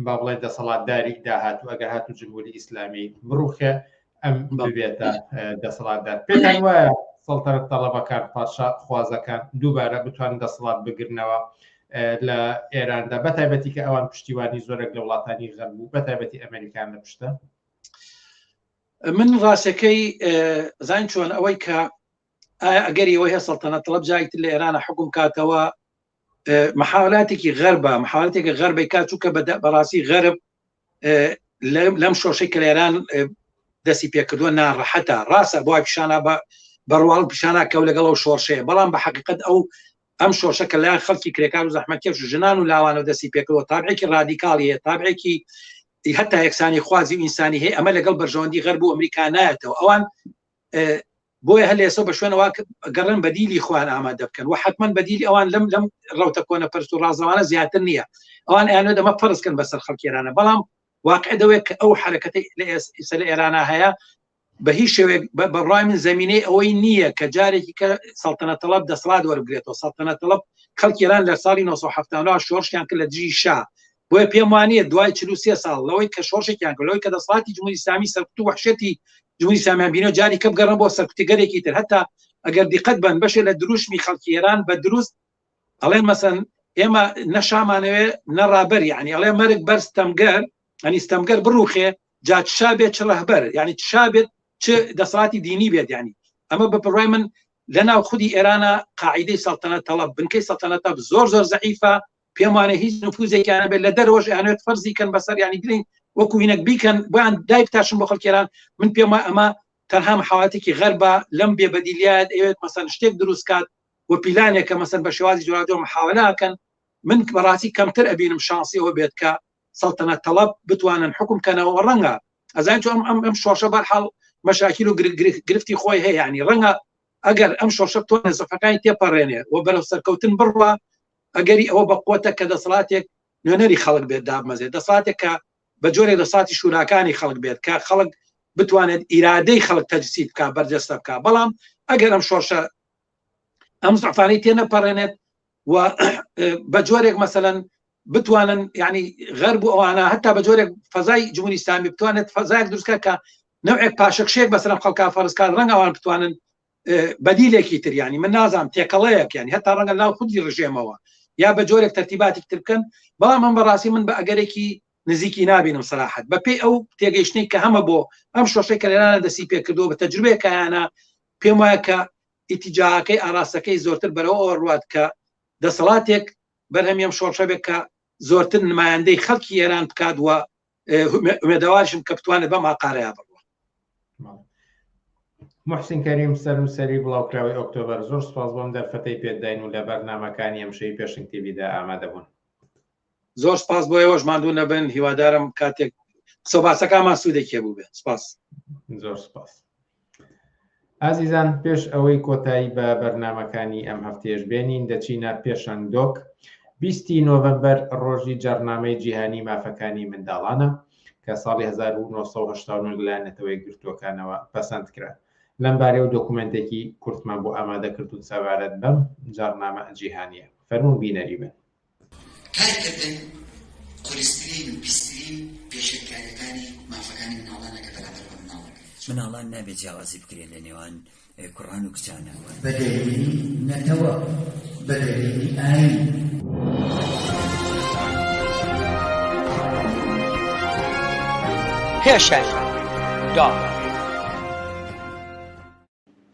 با بڵێن دەسەڵاتداری داهاتوو ئەگەر هاتوو جمهوری ئیسلامی بڕوخێ ئەم ببێتە دەسەڵاتدار پێتان وایە سەڵتەنەت تەڵەبەکان پادشا خوازەکان دووبارە بتوان دەسەڵات بگرنەوە؟ لە ئێراندا بە تایبەتی کە ئەوان پشتیوانی زۆرێک لە وڵاتانی غەرب و بە تایبەتی ئەمریکان لە پشتە؟ من ڕاستەکەی زین چۆن ئەوەی کە ئایا ئەگەری ئەوەی هەیە سەڵتەنەت تەڵەب جارێکی تر لە ئێرانە حکوم کاتەوە محاولاتێکی غەربە محاولاتێکی غەربەی کات چونکە بەڕاستی غەرب لەم شۆشەی کە لە ئێران دەستی پێکردووە ناڕەحەتە ڕاستە بۆ پیشانە بە بەڕواڵ پیشانە کەو لەگەڵ ئەو شۆڕشەیە بەڵام بە حقیقت ئەو ئەم شۆڕشە کە لایەن خەڵکی کرێکار و زەحمەتکێش و ژنان و لاوانەوە دەستی پێکردووە تابعێکی ڕادیکاڵی هەیە تابعێکی هەتا یەکسانی خوازی و ئینسانی هەیە ئەمە لەگەڵ بەرژەوەندی غەرب و ئەمریکا نایەتەوە ئەوان بۆیە هەر لێسەوە بە شوێنەوە گەڕن بەدیلی خۆیان ئامادە بکەن و حتمما بەدیلی ئەوان لەم لەم ڕوتە کۆنە پرس و ڕازەوانە زیاتر نییە ئەوان ئەیانوێت ئەمە فەرزکەن بەسەر خەڵکی ئێرانە بەڵام واقع دەوێت کە ئەو حرەکەتی لە ئێستا لە ئێرانە هەیە بە هیچ شێوەیەک بە بڕای من زمینەی ئەوەی نییە کە جارێکی کە سەڵتەنەت تەڵەب دەسەڵات وەربگرێتەوە سەڵتەنەت تەڵەب خەڵکی ئێران لە ساڵی 1970 شۆڕشیان کرد لە دژی شا بۆیە پێم وانە دوای 43 ساڵ لەوەی کە شۆڕشێکیان کرد لەوەی کە دەسەڵاتی جمهوری ئیسلامی سەرکوت و وەحشەتی جمهوری ئیسلامیان بینەوە جاری کە بگەڕن بۆ سەرکوتگەرێکی تر هەتا ئەگەر دیقەت بن بەشێ لە دروشمی خەڵکی ئێران بە دروست ئەڵێن مەسەن ئێمە نەشامانەوێ نەڕابەر یعنی ئەڵێ مەرگ بەر ستەمگەر ئەنی ستەمگەر بڕوخێ جا چشا بێت چ ڕەهبەر یعنی چشا بێت چ دەسەڵاتی دینی بێت یعنی ئەمە بە بڕای من لەناو خودی ئێرانە قاعدەی سەڵتەنەت تەڵەب بنکەی سەڵتەنەت زۆر زۆر زەعیفە پێم وانە هیچ نفوزێکیان نەبێت لە دەرەوەش ئەیانوێت فەرزی کەن بەسەر یعنی گرین وەکو هینەک بیکەن بۆیان دای بتاشن بۆ خەڵکی ئێران من پێم وایە ئەمە تەنها محاولاتێکی غەربە لەم بێ بەدیلیات ئەوێت مەسەن شتێک دروست کات و پیلانێکە مەسەن بە شێوازی جۆراوجۆر محاولەکەن من بەڕاستی کەمتر ئەبینم شانسی ئەوە بێت کە سەڵتەنەت تەڵەب بتوانن حکوم کەنەوە ڕەنگە ئەزان چۆن ئەم ئەم شۆڕشە بەرحاڵ مەشاکیل و گرفتی خۆی هەیە ینی ڕەنگە ئەگەر ئەم شۆڕشە بتوانێت زەفەکانی تێپەڕێنێ و بەرەو سەرکەوتن بڕوا ئەگەری ئەوە بە قوتە کە دەسەڵاتێک نوێنەری خەڵک بێت دابمەزێت دەسەڵاتێک کە بە جۆرێک دەسەڵاتی شوراکانی خەڵک بێت کە خەڵک بتوانێت ئیرادەی خەڵک تەجسید بکە بەرجەستە بکە بەڵام ئەگەر ئەم شۆڕشە ئەم زعفانەی تێنەپەڕێنێت و بە جۆرێک مەسەلەن بتوانن ینی غەرب و ئەوانە هەتا بە جۆرێک فەزای جمهوری ئیسلامی بتوانێت فەزایەک دروستکە کە نەوعێک پاشەکشێک بەسەرم خەڵکا فەرزکات ڕەنگە ئەوان بتوانن بەدیلێکی تر ینی من نازانم تێکەڵەیەک ینی هەتا ڕەنگە ناو خودی ڕژێمەوە یا بە جۆرێک تەرتیباتێک تر بکەن بەڵام من بەڕاستی من بە ئەگەرێکی نزیکی نابینم سەراحەت بە پێی ئەو تێگەیشتنی کە هەمە بۆ ئەم شۆشەی کە لێرانە دەستی پێکردەوە بە تەجروبەیەکایانە پێم وایە کە ئیتیجاهەکەی ئاراستەکەی زۆرتر بەرەو ئەوە ڕوات کە دەسەڵاتێک بەرهەمی ئەم شۆڕشە بێت کە زۆرتر نمایندەی خەڵکی ئێران بکات و ئومێدەوارشم کە بتوانێت بەم ئاقارەیە بڕوە. محسین کەریم سەرنووسەری بڵاوکراوەی ئۆکتۆبەر زۆر سپاس بۆم دەرفەتەی پێداین و لە بەرنامەکانی ئەمشەوی پێشنگ تیڤیدا ئامادە بوون. زۆر سپاس بۆ ئێوەش ماندوو نەبن هیوادارم کاتێک قسە باسەکانمان سوودێکی هەبوو بێت سپاس. زۆر سپاس. ئازیزان پێش ئەوەی کۆتایی بە بەرنامەکانی ئەم هەفتەیەش بێنین دەچینە پێشەنگ دۆک بیستی نۆڤەمبەر ڕۆژی جەڕنامەی جیهانی مافەکانی منداڵانە کە ساڵی 1989 لەلایەن نەتەوە یەکگرتووەکانەوە پەسەند کرا لەم بارەیەوە دۆکومێنتێکی کورتمان بۆ ئامادە کردوون سەبارەت بەم جاڕنامە جیهانییە فەرموون بینەری بن. کارکردن قورسترین و پیسترین پێشێلکاریەکانی مافەکانی مناڵانە کە بەرامبەر بە مناڵ دەکرێت. مناڵان نابێت جیاوازی بکرێت لە نێوان کوڕان و کچانە. بە دەلیلی نەتەوە، بە دەلیلی ئایین. پێشەنگ دۆخ.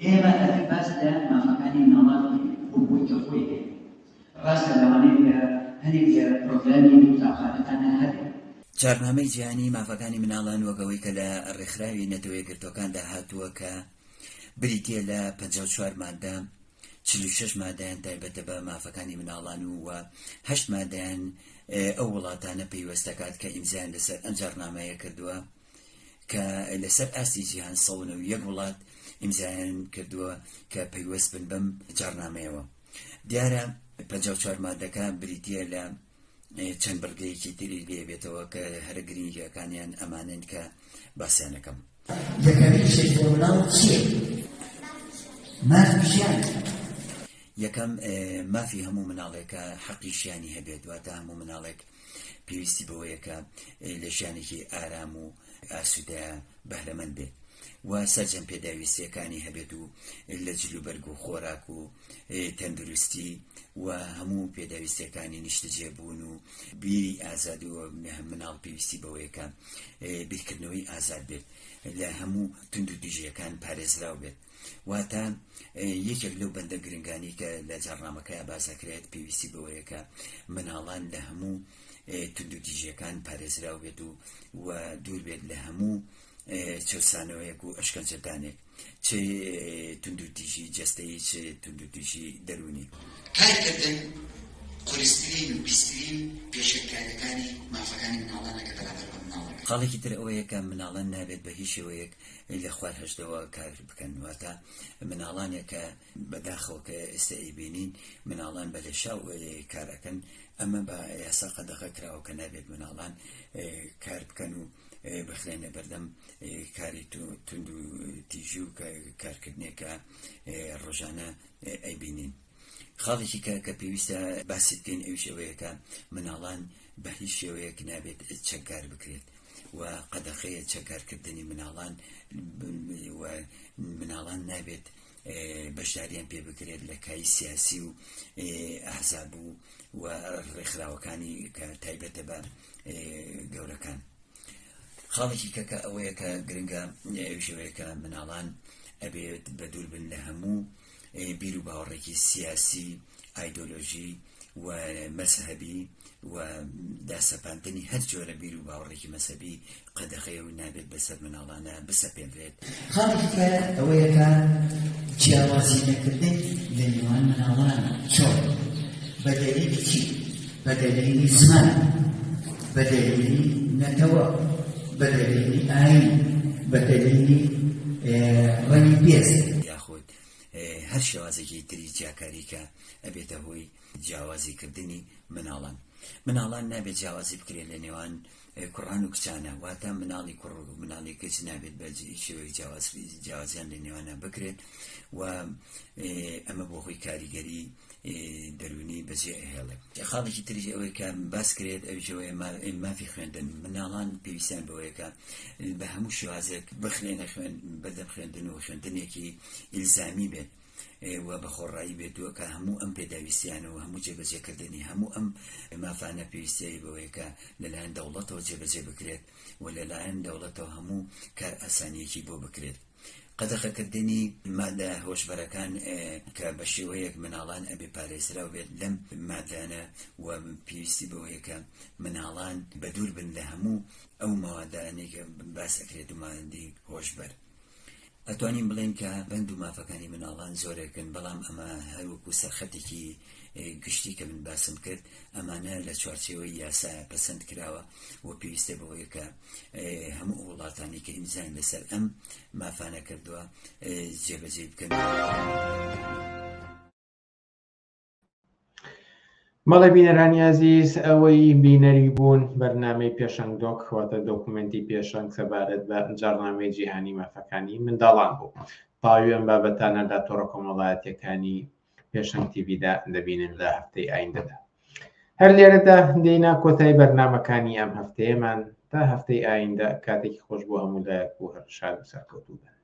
ئێمە ئەبێ باس لە مافەکانی مناڵان بکەین وەک ئەوەی کە خۆی هەیە. ڕاستە لەوانەیە لە هەنێک لە پرۆگرامی قوتابخانەکانا هەبێ. جاڕنامەی جیهانیی مافەکانی مناڵان وەک ئەوەی کە لە ڕێکخراوی نەتەوە یەکگرتووەکاندا هاتووە کە بریتییە لە 54 مادە، 46 مادەیان تایبەتە بە مافەکانی مناڵان و و هەشت مادەیان ئەو وڵاتانە پەیوەست دەکات کە ئیمزایان لەسەر ئەم جاڕنامەیە کردووە. کە لەسەر ئاستی جیهان 191 وڵات ئیمزایان کردووە کە پەیوەست بن بەم جاڕنامەیەوە. دیارە 54 مادەکە بریتییە لە چەند بڕگەیەکی تری لێ بێتەوە کە هەرە گرنگیەکانیان ئەمانەن کە باسیان ئەکەم. یەکەمین شت بۆ مناڵ چییە؟ مافی ژیانە. یەکەم، مافی هەموو مناڵێکە حەقی ژیانی هەبێت، واتە هەموو مناڵێک پێویستی بەوەیە کە لە ژیانێکی ئارام و ئاسوودە بەهرەمەند بێت. و سەرجەم پێداویستیەکانی هەبێت و لە جلوبەرگ و خۆراک و تەندروستی و هەموو پێداویستیەکانی نیشتەجێبوون و بیری ئازاد و مناڵ پێویستی بەوەیە کە بیرکردنەوەی ئازاد بێت لە هەموو توندوتیژیەکان پارێزراو بێت. واتە یەکێک لەو بەندە گرنگانی کە لە جاڕنامەکەیا باس ئەکرێت پێویستی بەوەیە کە مناڵان لە هەموو توندوتیژیەکان پارێزراو بێت و و دوور بێت لە هەموو چەوسانەوەیەک و ئەشکەنجەدانێک چ توندوتیژی جەستەیی چ توندوتیژی دەروونی. کارکردن قورسترین و پیسترین پێشێلکاریەکانی مافەکانی مناڵانە کە بەرامبەر بە مناڵ دەکرێت. خاڵێکی تر ئەوەیە کە مناڵان نابێت بە هیچ شێوەیەک لە خوار هەژدەوە کار بکەن واتە مناڵانێک کە بەداخەوە کە ئێستا ئەیبینین مناڵان بە لێشاو کار ئەکەن ئەمە بە یاسا قەدەغە کراوە کە نابێت مناڵان کار بکەن و بخرێنە بەردەم کاری توند و تیژی و کارکردنێک کە ڕۆژانە ئەیبینین. خاڵێکی کە کە پێویستە باسی بکەین ئەویش ئەوەیە کە مناڵان بە هیچ شێوەیەک نابێت چەکدار بکرێت و قەدەخەیە چەکدارکردنی مناڵان و مناڵان نابێت بەشداریان پێ بکرێت لە کای سیاسی و ئەحزاب و و ڕێکخراوەکانی کە تایبەتە بە گەورەکان. خاڵێکی کە کە ئەوەیە کە گرنگە ئەویش ئەوەیە کە مناڵان ئەبێت بە دوور بن لە هەموو بیر و باوەڕێکی سیاسی، ئایدۆلۆژی و مەزهەبی و داسەپاندنی هەر جۆرە بیر و باوەڕێکی مەزهەبی قەدەغەیە و نابێت بەسەر مناڵانە بسەپێنرێت. خاڵێکی کە ئەوەیە کە جیاوازی نەکردن لە نێوان مناڵان چۆن؟ بە دەلیلی چی؟ بە دەلیلی زمان، بە دەلیلی نەتەوە، بە دەلیلی ئایین، بە دەلیلی ڕەنگی پێست. یاخود هەر شێوازێکی تری جیاکاری کە ئەبێتە هۆی جیاوازی کردنی مناڵان. مناڵان نابێت جیاوازی بکرێت لە نێوان کوڕان و کچانە، واتە مناڵی کوڕ و مناڵی کچ نابێت بە شێوەیەک جیاوازیان لە نێوانە بکرێت و ئەمە بۆ خۆی کاریگەری دەروونی بەجێ ئەهێڵێت. خاڵێکی تریش ئەوەی کە باس کرێت ئەویش ئەوەیە مافی خوێندن مناڵان پێویستیان بەوەیە کە بە هەموو شێوازێک بخرێنە خوێن بەردەم خوێندن و خوێندنێکی ئیلزامی بێت و بە خۆڕایی بێت و کە هەموو ئەم پێداویستیانە و هەموو جێبەجێکردنی هەموو ئەم مافانە پێویستیی بەوەیە کە لەلایەن دەوڵەتەوە جێبەجێ بکرێت و لەلایەن دەوڵەتەوە هەموو کارئاسانییەکی بۆ بکرێت. قەدەخەکردنی مادە هۆشبەرەکان کە بە شێوەیەک مناڵان ئەبێ پارێزراو بێت لەم مادانە و پێویستی بەوەیە کە مناڵان بەدوور بن لە هەموو ئەو مەوادانەی کە باس ئەکرێت و مادەی هۆشبەر. ئەتوانین بڵێین کە بەند و مافەکانی مناڵان زۆرێکن بەڵام ئەمە هەر وەکو سەرخەتێکی گشتی کە من باسم کرد ئەمانە لە چوارچێوەی یاسا پەسەند کراوە و پێویستە بەوەیە کە هەموو ئەو وڵاتانەی کە ئیمزایان لەسەر ئەم مافانە کردووە جێبەجێی بکەن. بەڵێ بینەرانی ئازیز ئەوەی بینەری بوون بەرنامەی پێشەنگ دۆک واتە دۆکومنتی پێشەنگ سەبارەت بە جاڕنامەی جیهانی مافەکانی منداڵان بوو تاوی ئەم بابەتانە لە تۆڕە کۆمەڵایەتیەکانی پێشەنگ تیڤیدا دەبینن لە هەفتەی ئایندەدا هەر لێرەدا دێینە کۆتای بەرنامەکانی ئەم هەفتەیەمان تا هەفتەی ئایندە کاتێکی خۆش بۆ هەموو لایەک و هەر شاد و سەرکەوتوو بن.